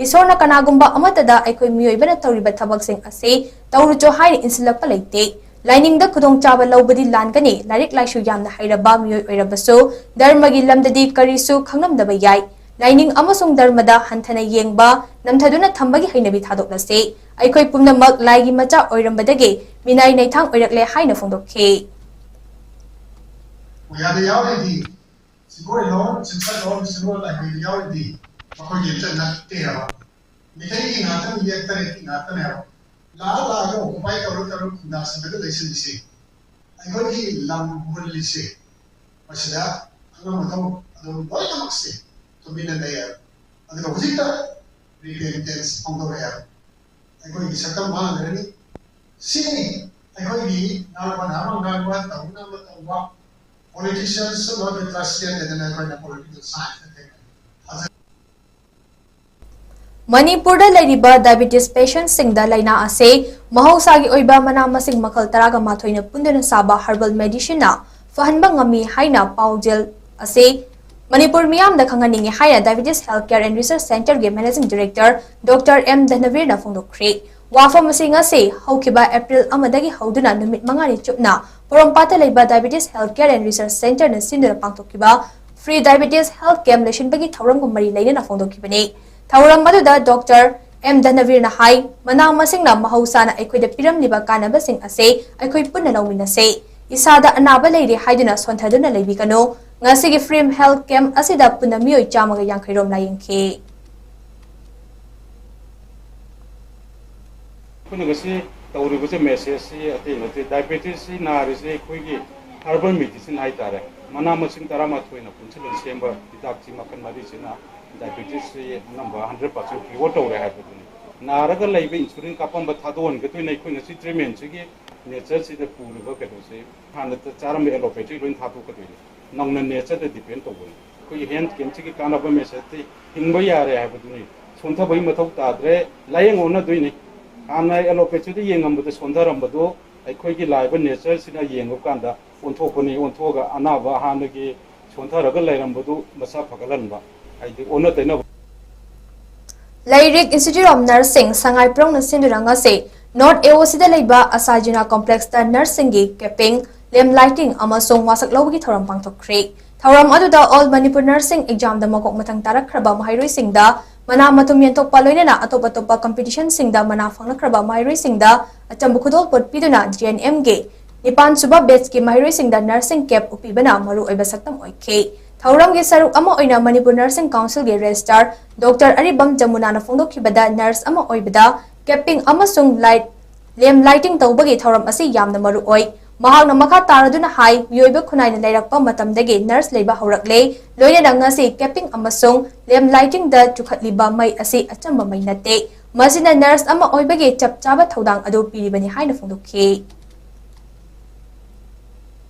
ꯏꯁꯣꯔꯅ ꯀꯅꯥꯒꯨꯝꯕ ꯑꯃꯠꯇꯗ ꯑꯩꯈꯣꯏ ꯃꯤꯑꯣꯏꯕꯅ ꯇꯧꯔꯤꯕ ꯊꯕꯛꯁꯤꯡ ꯑꯁꯤ ꯇꯧꯔꯨꯆꯣ ꯍꯥꯏꯅ ꯏꯟꯁꯤꯜꯂꯛꯄ ꯂꯩꯇꯦ꯫ ꯂꯥꯏꯅꯤꯡꯗ ꯈꯨꯗꯣꯡꯆꯥꯕ ꯂꯧꯕꯗꯤ ꯂꯥꯟꯒꯅꯤ꯫ ꯂꯥꯏꯔꯤꯛ ꯂꯥꯏꯁꯨ ꯌꯥꯝꯅ ꯍꯩꯔꯕ ꯃꯤꯑꯣꯏ ꯑꯣꯏꯔꯕꯁꯨ ꯙꯔꯃꯒꯤ ꯂꯝꯗꯗꯤ ꯀꯔꯤꯁꯨ ꯈꯪꯂꯝꯗꯕ ꯌꯥꯏ꯫ ꯂꯥꯏꯅꯤꯡ ꯑꯃꯁꯨꯡ ꯙꯔꯃꯗ ꯍꯟꯊꯅ ꯌꯦꯡꯕ, ꯅꯝꯊꯗꯨꯅ ꯊꯝꯕꯒꯤ ꯍꯩꯅꯕꯤ ꯊꯥꯗꯣꯛꯂꯁꯤ꯫ ꯑꯩꯈꯣꯏ ꯄꯨꯝꯅꯃꯛ ꯂꯥꯏꯒꯤ ꯃꯆꯥ ꯑꯣꯏꯔꯝꯕꯗꯒꯤ ꯃꯤꯅꯥꯏ ꯅꯩꯊꯥꯡ ꯑꯣꯏꯔꯛꯂꯦ ꯍꯥꯏꯅ ꯐꯣꯡꯗꯣꯛꯈꯤ꯫ ꯃꯌꯥꯝꯅ ꯌꯥꯎꯔꯤꯗꯤ ꯁꯤꯒꯣꯏꯂꯣꯟ, ꯆꯤꯡꯈꯠꯂꯣꯟ, ꯁꯤꯒꯣꯜ ꯂꯥꯏꯍꯣꯏꯗ ꯌꯥꯎꯔꯤꯗꯤ ꯃꯈꯣꯏꯒꯤ ꯑꯝꯇ ꯅꯠꯇꯦ ꯍꯥꯏꯕ꯫ ꯃꯤꯇꯩꯒꯤ ꯉꯥꯛꯇꯅꯤ, ꯌꯦꯛꯇꯔꯦꯠꯀꯤ ꯉꯥꯛꯇꯅꯦ ꯍꯥꯏꯕ꯫ ꯂꯥꯛꯑ ꯂꯥꯛꯑꯒ ꯑꯣꯀꯨꯄꯥꯏ ꯇꯧꯔ ꯇꯧꯔ ꯈꯨꯟꯗꯥꯁꯤꯜꯂꯒ ꯂꯩꯁꯤꯜꯂꯤꯁꯦ ꯑꯩꯈꯣꯏꯒꯤ ꯂꯝ ꯃꯨꯜꯂꯤꯁꯦ ꯃꯁꯤꯗ ꯑꯉꯝ ꯑꯊꯧ ꯑꯗꯨꯝ ꯂꯣꯏꯅꯃꯛꯁꯦ ꯇꯨꯃꯤꯟꯅ ꯂꯩ ꯍꯥꯏꯕ꯫ ꯑꯗꯨꯒ ꯍꯧꯖꯤꯛꯇ repentance ꯐꯣꯡꯗꯣꯔꯛꯑꯦ ꯍꯥꯏꯕ꯫ ꯑꯩꯈꯣꯏꯒꯤ ꯁꯛꯇꯝ ꯃꯥꯡꯈ꯭ꯔꯅꯤ꯫ ꯁꯤꯅꯤ ꯑꯩꯈꯣꯏꯒꯤ ꯉꯥꯡꯕꯅ ꯑꯃ ꯉꯥꯡꯕ, ꯇꯧꯕꯅ ꯑꯃ ꯇꯧꯕ, politicians ꯁꯨꯝꯕ ꯃꯤꯇ꯭ꯔꯁ ꯆꯦꯟꯗꯗꯅ ꯑꯩꯈꯣꯏꯅ political science ꯊꯦꯡꯅꯩ꯫ ꯃꯅꯤꯄꯨꯔꯗ ꯂꯩꯔꯤꯕ diabetes patientꯁꯤꯡꯗ ꯂꯥꯏꯅꯥ ꯑꯁꯤ ꯃꯍꯧꯁꯥꯒꯤ ꯑꯣꯏꯕ ꯃꯅꯥ ꯃꯁꯤꯡ ꯃꯈꯜ ꯇꯔꯥꯒ ꯃꯥꯊꯣꯏꯅ ꯄꯨꯟꯗꯨꯅ ꯁꯥꯕ herbal medicineꯅ ꯐꯍꯟꯕ ꯉꯝꯃꯤ ꯍꯥꯏꯅ ꯄꯥꯎꯖꯦꯜ ꯑꯁꯤ ꯃꯅꯤꯄꯨꯔ ꯃꯤꯌꯥꯝꯗ ꯈꯪꯍꯟꯅꯤꯡꯉꯤ ꯍꯥꯏꯅ Diabetes Health Care and Research Centreꯒꯤ Managing Director Doctor M ꯙꯅꯕꯤꯔꯅ ꯐꯣꯡꯗꯣꯛꯈ꯭ꯔꯦ꯫ ꯋꯥꯐꯝ ꯑꯁꯤ ꯉꯁꯤ ꯍꯧꯈꯤꯕ April ꯑꯃꯗꯒꯤ ꯍꯧꯗꯨꯅ ꯅꯨꯃꯤꯠ ꯃꯉꯥꯅꯤ ꯆꯨꯞꯅ ꯄꯣꯔꯣꯝꯄꯥꯠꯇ ꯂꯩꯕ Diabetes Health Care and Research Centreꯅ ꯁꯤꯟꯗꯨꯅ ꯄꯥꯡꯊꯣꯛꯈꯤꯕ Free Diabetes Health Camp ꯂꯣꯏꯁꯤꯟꯕꯒꯤ ꯊꯧꯔꯝꯒ ꯃꯔꯤ ꯂꯩꯅꯅ ꯐꯣꯡꯗꯣꯛꯈꯤꯕꯅꯤ꯫ ꯊꯧꯔꯝ ꯑꯗꯨꯗ Doctor M ꯙꯅꯕꯤꯔꯅ ꯍꯥꯏ, ꯃꯅꯥ ꯃꯁꯤꯡꯅ ꯃꯍꯧꯁꯥꯅ ꯑꯩꯈꯣꯏꯗ ꯄꯤꯔꯝꯂꯤꯕ ꯀꯥꯟꯅꯕꯁꯤꯡ ꯑꯁꯤ ꯑꯩꯈꯣꯏ ꯄꯨꯟꯅ ꯂꯧꯃꯤꯟꯅꯁꯦ꯫ ꯏꯁꯥꯗ ꯑꯅꯥꯕ ꯂꯩꯔꯦ ꯍꯥꯏꯗꯨꯅ ꯁꯣꯟꯊꯗꯨꯅ ꯂꯩꯕꯤꯒꯅꯨ꯫ ꯉꯁꯤꯒꯤ Free Health Camp ꯑꯁꯤꯗ ꯄꯨꯟꯅ ꯃꯤꯑꯣꯏ ꯆꯥꯝꯃꯒ ꯌꯥꯡꯈꯩ ꯔꯣꯝ ꯂꯥꯌꯦꯡꯈꯤ꯫ ꯑꯩꯈꯣꯏꯅ ꯉꯁꯤ ꯇꯧꯔꯤꯕꯁꯦ messageꯁꯤ ꯑꯇꯩ ꯅꯠꯇꯦ, diabetesꯁꯤ ꯅꯥꯔꯤꯁꯦ ꯑꯩꯈꯣꯏꯒꯤ herbal medicine ꯍꯥꯏꯇꯥꯔꯦ, ꯃꯅꯥ ꯃꯁꯤꯡ ꯇꯔꯥꯃꯥꯊꯣꯏꯅ ꯄꯨꯟꯁꯤꯜꯂꯒ ꯁꯦꯝꯕ ꯍꯤꯗꯥꯛꯁꯤ ꯃꯈꯜ ꯃꯔꯤꯁꯤꯅ diabetesꯁꯤ ꯑꯅꯝꯕ hundred percent cure ꯇꯧꯔꯦ ꯍꯥꯏꯕꯗꯨꯅꯤ꯫ ꯅꯥꯔꯒ ꯂꯩꯕ insulin ꯀꯥꯞꯄꯝꯕ ꯊꯥꯗꯣꯛꯍꯟꯒꯗꯣꯏꯅꯦ꯫ ꯑꯩꯈꯣꯏ ꯉꯁꯤ treatmentꯁꯤꯒꯤ natureꯁꯤꯗ ꯄꯨꯔꯤꯕ ꯀꯩꯅꯣꯁꯦ, ꯍꯥꯟꯅ ꯆꯥꯔꯝꯕ allopathy ꯂꯣꯏ ꯊꯥꯗꯣꯛꯀꯗꯣꯏꯅꯦ꯫ ꯅꯧꯅ natureꯗ depend ꯇꯧꯕꯅꯤ꯫ ꯑꯩꯈꯣꯏꯒꯤ health campꯁꯤꯒꯤ ꯀꯥꯟꯅꯕ messageꯇꯤ ꯍꯤꯡꯕ ꯌꯥꯔꯦ ꯍꯥꯏꯕꯗꯨꯅꯤ꯫ ꯁꯣꯟꯊꯕꯒꯤ ꯃꯊꯧ ꯇꯥꯗ꯭ꯔꯦ, ꯂꯥꯏꯌꯦꯡ ꯑꯣꯟꯅꯗꯣꯏꯅꯤ꯫ ꯍꯥꯟꯅ allopathyꯗ ꯌꯦꯡꯉꯝꯕꯗ ꯁꯣꯟꯊꯔꯝꯕꯗꯣ ꯑꯩꯈꯣꯏꯒꯤ ꯂꯥꯛꯏꯕ natureꯁꯤꯅ ꯌꯦꯡꯉꯨ ꯀꯥꯟꯗ ꯑꯣꯟꯊꯣꯛꯄꯅꯤ꯫ ꯑꯣꯟꯊꯣꯛꯑꯒ ꯑꯅꯥꯕ ꯍꯥꯟꯅꯒꯤ ꯁꯣꯟꯊꯔꯒ ꯂꯩꯔꯝꯕꯗꯨ ꯃꯁꯥ ꯐꯒꯠꯍꯟꯕ, ꯍꯥꯏꯗꯤ ꯑꯣꯟꯅ ꯇꯩꯅꯕ꯫ ꯂꯩꯔꯤꯛ Institute of Nursing ꯁꯉꯥꯏꯄ꯭ꯔꯧꯅ ꯁꯤꯟꯗꯨꯅ ꯉꯁꯤ North AOCꯗ ꯂꯩꯕ ꯑꯁꯥꯖꯤꯅꯥ complexꯇ nurseꯁꯤꯡꯒꯤ camping, lamp lighting ꯑꯃꯁꯨꯡ ꯋꯥꯁꯛ ꯂꯧꯕꯒꯤ ꯊꯧꯔꯝ ꯄꯥꯡꯊꯣꯛꯈ꯭ꯔꯦ꯫ ꯊꯧꯔꯝ ꯑꯗꯨꯗ All Manipur Nursing Examꯗ ꯃꯀꯣꯛ ꯃꯊꯪ ꯇꯥꯔꯛꯈ꯭ꯔꯕ ꯃꯍꯩꯔꯣꯏꯁꯤꯡꯗ ꯃꯅꯥ ꯃꯊꯨꯝ ꯌꯦꯟꯊꯣꯛꯄ ꯂꯣꯏꯅꯅ ꯑꯇꯣꯞ ꯑꯇꯣꯞꯄ competitionꯁꯤꯡꯗ ꯃꯅꯥ ꯐꯪꯂꯛꯈ꯭ꯔꯕ ꯃꯍꯩꯔꯣꯏꯁꯤꯡꯗ ꯑꯆꯝꯕ ꯈꯨꯗꯣꯜꯄꯣꯠ ꯄꯤꯗꯨꯅ GNMꯒꯤ ꯅꯤꯄꯥꯟ ꯁꯨꯕ batchꯀꯤ ꯃꯍꯩꯔꯣꯏꯁꯤꯡꯗ nursing cap ꯎꯞꯄꯤꯕꯅ ꯃꯔꯨꯑꯣꯏꯕ ꯁꯛꯇꯝ ꯑꯣꯏꯈꯤ꯫ ꯊꯧꯔꯝꯒꯤ ꯁꯔꯨꯛ ꯑꯃ ꯑꯣꯏꯅ ꯃꯅꯤꯄꯨꯔ Nursing Councilꯒꯤ Registrar Doctor ꯑꯔꯤꯕꯝ ꯖꯃꯨꯅꯥꯅ ꯐꯣꯡꯗꯣꯛꯈꯤꯕꯗ nurse ꯑꯃ ꯑꯣꯏꯕꯗ camping ꯑꯃꯁꯨꯡ light, lamp lighting ꯇꯧꯕꯒꯤ ꯊꯧꯔꯝ ꯑꯁꯤ ꯌꯥꯝꯅ ꯃꯔꯨ ꯑꯣꯏ꯫ ꯃꯍꯥꯛꯅ ꯃꯈꯥ ꯇꯥꯔꯗꯨꯅ ꯍꯥꯏ, ꯃꯤꯑꯣꯏꯕ ꯈꯨꯟꯅꯥꯏꯅ ꯂꯩꯔꯛꯄ ꯃꯇꯝꯗꯒꯤ nurse ꯂꯩꯕ ꯍꯧꯔꯛꯂꯦ, ꯂꯣꯏꯅꯅ ꯉꯁꯤ camping ꯑꯃꯁꯨꯡ lamp lightingꯗ ꯆꯨꯈꯠꯂꯤꯕ ꯃꯩ ꯑꯁꯤ ꯑꯆꯝꯕ ꯃꯩ ꯅꯠꯇꯦ, ꯃꯁꯤꯅ nurse ꯑꯃ ꯑꯣꯏꯕꯒꯤ ꯆꯞ ꯆꯥꯕ ꯊꯧꯗꯥꯡ ꯑꯗꯨ ꯄꯤꯔꯤꯕꯅꯤ ꯍꯥꯏꯅ ꯐꯣꯡꯗꯣꯛꯈꯤ꯫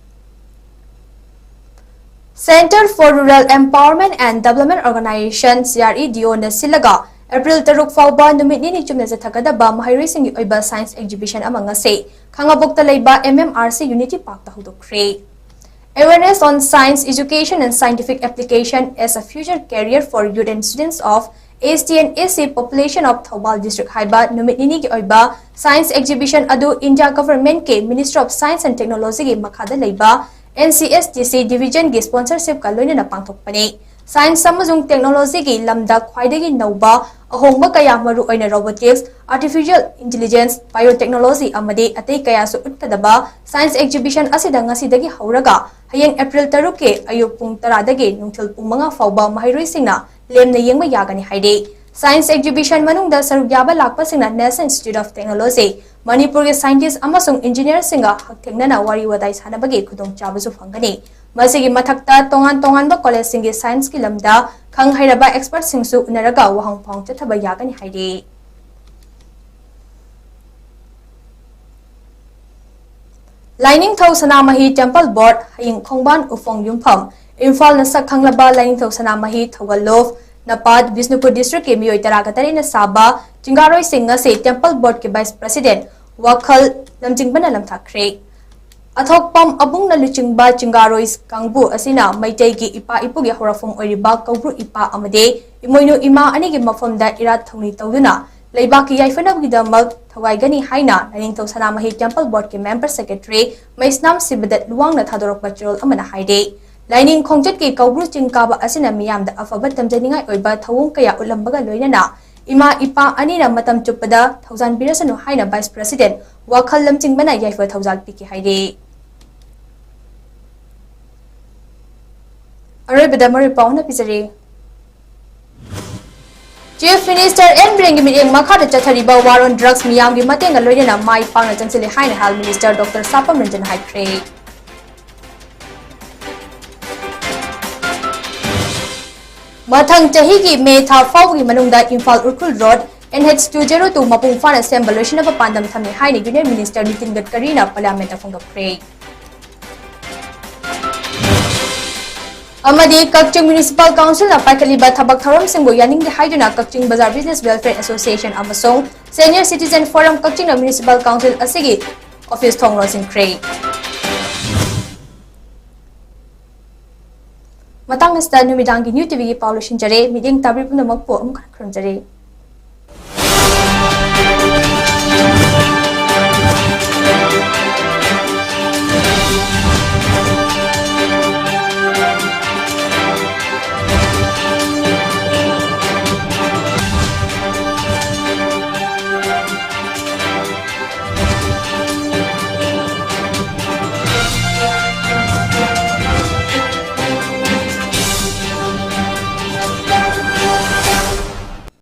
Centre for Rural Empowerment and Development Organisation, CREDOꯅ ꯁꯤꯜꯂꯒ April ꯇꯔꯨꯛ ꯐꯥꯎꯕ ꯅꯨꯃꯤꯠ ꯅꯤꯅꯤ ꯆꯨꯞꯅ ꯆꯠꯊꯒꯗꯕ ꯃꯍꯩꯔꯣꯏꯁꯤꯡꯒꯤ ꯑꯣꯏꯕ science exhibition ꯑꯃ ꯉꯁꯤ ꯈꯥꯡꯉꯕꯣꯛꯇ ꯂꯩꯕ MMRC Unity Parkꯇ ꯍꯧꯗꯣꯛꯈ꯭ꯔꯦ꯫ Awareness on Science Education and Scientific Application as a Future Career for Youth and Students of S T and S C Population of Thoubal District ꯍꯥꯏꯕ ꯅꯨꯃꯤꯠ ꯅꯤꯅꯤꯒꯤ ꯑꯣꯏꯕ Science Exhibition ꯑꯗꯨ India Government ꯀꯤ Ministry of Science and Technology ꯒꯤ ꯃꯈꯥꯗ ꯂꯩꯕ N C S T C Division ꯒꯤ sponsorship ꯀ ꯂꯣꯏꯅꯅ ꯄꯥꯡꯊꯣꯛꯄꯅꯤ꯫ Science ꯑꯃꯁꯨꯡ Technology ꯒꯤ ꯂꯝꯗ ꯈ꯭ꯋꯥꯏꯗꯒꯤ ꯅꯧꯕ ꯑꯍꯣꯡꯕ ꯀꯌꯥ, ꯃꯔꯨꯑꯣꯏꯅ robotics, artificial intelligence, biotechnology ꯑꯃꯗꯤ ꯑꯇꯩ ꯀꯌꯥꯁꯨ ꯎꯠꯀꯗꯕ Science Exhibition ꯑꯁꯤꯗ ꯉꯁꯤꯗꯒꯤ ꯍꯧꯔꯒ ꯍꯌꯦꯡ April ꯇꯔꯨꯛꯀꯤ ꯑꯌꯨꯛ ꯄꯨꯡ ꯇꯔꯥꯗꯒꯤ ꯅꯨꯡꯊꯤꯜ ꯄꯨꯡ ꯃꯉꯥ ꯐꯥꯎꯕ ꯃꯍꯩꯔꯣꯏꯁꯤꯡꯅ ꯂꯦꯝꯅ ꯌꯦꯡꯕ ꯌꯥꯒꯅꯤ ꯍꯥꯏꯔꯤ꯫ Science Exhibition ꯃꯅꯨꯡꯗ ꯁꯔꯨꯛ ꯌꯥꯕ ꯂꯥꯛꯄꯁꯤꯡꯅ National Institute of Technology, ꯃꯅꯤꯄꯨꯔꯒꯤ scientist ꯑꯃꯁꯨꯡ engineer ꯁꯤꯡꯒ ꯍꯛꯊꯦꯡꯅꯅ ꯋꯥꯔꯤ ꯋꯥꯇꯥꯏ ꯁꯥꯟꯅꯕꯒꯤ ꯈꯨꯗꯣꯡꯆꯥꯕꯁꯨ ꯐꯪꯒꯅꯤ꯫ ꯃꯁꯤꯒꯤ ꯃꯊꯛꯇ ꯇꯣꯉꯥꯟ ꯇꯣꯉꯥꯟꯕ college ꯁꯤꯡꯒꯤ science ꯀꯤ ꯂꯝꯗ ꯈꯪ ꯍꯩꯔꯕ expert ꯁꯤꯡꯁꯨ ꯎꯅꯔꯒ ꯋꯥꯍꯪ ꯄꯥꯎꯍꯪ ꯆꯠꯊꯕ ꯌꯥꯒꯅꯤ ꯍꯥꯏꯔꯤ꯫ ꯂꯥꯏꯅꯤꯡꯊꯧ ꯁꯅꯥꯃꯍꯤ Temple Board, ꯍꯌꯤꯡ ꯈꯣꯡꯕꯥꯟ ꯎꯐꯣꯡ ꯌꯨꯝꯐꯝ, ꯏꯝꯐꯥꯜꯅ ꯁꯛ ꯈꯪꯂꯕ ꯂꯥꯏꯅꯤꯡꯊꯧ ꯁꯅꯥꯃꯍꯤ ꯊꯧꯒꯜꯂꯣꯐ ꯅꯄꯥꯠ ꯕꯤꯁꯅꯨꯄꯨꯔ district ꯀꯤ ꯃꯤꯑꯣꯏ ꯇꯔꯥꯒ ꯇꯔꯦꯠꯅ ꯁꯥꯕ ꯆꯤꯡꯒꯥꯔꯣꯏꯁꯤꯡ ꯉꯁꯤ Temple Board ꯀꯤ vice president ꯋꯥꯈꯜ ꯂꯝꯖꯤꯡꯕꯅ ꯂꯝꯊꯥꯈ꯭ꯔꯦ꯫ ꯑꯊꯣꯛꯄꯝ ꯑꯕꯨꯡꯅ ꯂꯨꯆꯤꯡꯕ ꯆꯤꯡꯒꯥꯔꯣꯏ ꯀꯥꯡꯕꯨ ꯑꯁꯤꯅ ꯃꯩꯇꯩꯒꯤ ꯏꯄꯥ ꯏꯄꯨꯒꯤ ꯍꯧꯔꯛꯐꯝ ꯑꯣꯏꯔꯤꯕ ꯀꯧꯕ꯭ꯔꯨ ꯏꯄꯥ ꯑꯃꯗꯤ ꯏꯃꯣꯏꯅꯨ ꯏꯃꯥ ꯑꯅꯤꯒꯤ ꯃꯐꯝꯗ ꯏꯔꯥꯠ ꯊꯧꯅꯤ ꯇꯧꯗꯨꯅ ꯂꯩꯕꯥꯛꯀꯤ ꯌꯥꯏꯐꯅꯕꯒꯤꯗꯃꯛ ꯊꯧꯒꯥꯏꯒꯅꯤ ꯍꯥꯏꯅ ꯂꯥꯏꯅꯤꯡꯊꯧ ꯁꯅꯥꯃꯍꯤ Temple Board ꯀꯤ member secretary ꯃꯩꯁꯅꯥꯝ ꯁꯤꯕꯗꯠ ꯂꯨꯋꯥꯡꯅ ꯊꯥꯗꯣꯔꯛꯄ ꯆꯦꯔꯣꯜ ꯑꯃꯅ ꯍꯥꯏꯔꯤ꯫ ꯂꯥꯏꯅꯤꯡ ꯈꯣꯡꯆꯠꯀꯤ ꯀꯧꯕ꯭ꯔꯨ ꯆꯤꯡ ꯀꯥꯕ ꯑꯁꯤꯅ ꯃꯤꯌꯥꯝꯗ ꯑꯐꯕ ꯇꯝꯖꯅꯤꯡꯉꯥꯏ ꯑꯣꯏꯕ ꯊꯧꯑꯣꯡ ꯀꯌꯥ ꯎꯠꯂꯝꯕꯒ ꯂꯣꯏꯅꯅ ꯏꯃꯥ ꯏꯄꯥ ꯑꯅꯤꯅ ꯃꯇꯝ ꯆꯨꯞꯄꯗ ꯊꯧꯖꯥꯟꯕꯤꯔꯁꯅꯨ ꯍꯥꯏꯅ vice president ꯋꯥꯈꯜ ꯂꯝꯖꯤꯡꯕꯅ ꯌꯥꯏꯐ ꯊꯧꯖꯥꯜ ꯄꯤꯈꯤ ꯍꯥꯏꯔꯤ꯫ ꯑꯔꯣꯏꯕꯗ ꯃꯔꯨꯑꯣꯏ ꯄꯥꯎ ꯑꯃ ꯄꯤꯖꯔꯤ꯫ Chief Minister N ꯕꯤꯔꯦꯟꯒꯤ ꯃꯤꯠꯌꯦꯡ ꯃꯈꯥꯗ ꯆꯠꯊꯔꯤꯕ war on drugs ꯃꯤꯌꯥꯝꯒꯤ ꯃꯇꯦꯡꯒ ꯂꯣꯏꯅꯅ ꯃꯥꯏ ꯄꯥꯛꯅ ꯆꯪꯁꯤꯜꯂꯦ ꯍꯥꯏꯅ Health Minister Doctor ꯁꯥꯄꯝ ꯔꯟꯖꯟ ꯍꯥꯏꯈ꯭ꯔꯦ꯫ ꯃꯊꯪ ꯆꯍꯤꯒꯤ ꯃꯦ ꯊꯥ ꯐꯥꯎꯕꯒꯤ ꯃꯅꯨꯡꯗ Imphal Ukhrul road N H two zero two ꯃꯄꯨꯡ ꯐꯥꯅ ꯁꯦꯝꯕ ꯂꯣꯏꯁꯤꯟꯅꯕ ꯄꯥꯟꯗꯝ ꯊꯝꯃꯤ ꯍꯥꯏꯅ Union Minister ꯅꯤꯇꯤꯟ ꯒꯗꯀꯔꯤꯅ Parliament ꯇ ꯐꯣꯡꯗꯣꯛꯈ꯭ꯔꯦ꯫ ꯑꯃꯗꯤ ꯀꯛꯆꯤꯡ Municipal Council ꯅ ꯄꯥꯏꯈꯠꯂꯤꯕ ꯊꯕꯛ ꯊꯧꯔꯝꯁꯤꯡꯕꯨ ꯌꯥꯅꯤꯡꯗꯦ ꯍꯥꯏꯗꯨꯅ ꯀꯛꯆꯤꯡ Bazar Business Welfare Association ꯑꯃꯁꯨꯡ Senior Citizen Forum ꯀꯛꯆꯤꯡꯅ Municipal Council ꯑꯁꯤꯒꯤ office ꯊꯣꯡ ꯂꯣꯟꯁꯤꯟꯈ꯭ꯔꯦ꯫ ꯃꯇꯥꯡ ꯑꯁꯤꯗ ꯅꯨꯃꯤꯗꯥꯡꯒꯤ ꯅ꯭ꯌꯨ ꯇꯤꯚꯤꯒꯤ ꯄꯥꯎ ꯂꯣꯏꯁꯤꯟꯖꯔꯦ꯫ ꯃꯤꯠꯌꯦꯡ ꯇꯥꯕꯤꯔꯤꯕ ꯄꯨꯝꯅꯃꯛꯄꯨ ꯑꯃꯨꯛ ꯍꯟꯅ ꯈꯨꯔꯨꯝꯖꯔꯤ꯫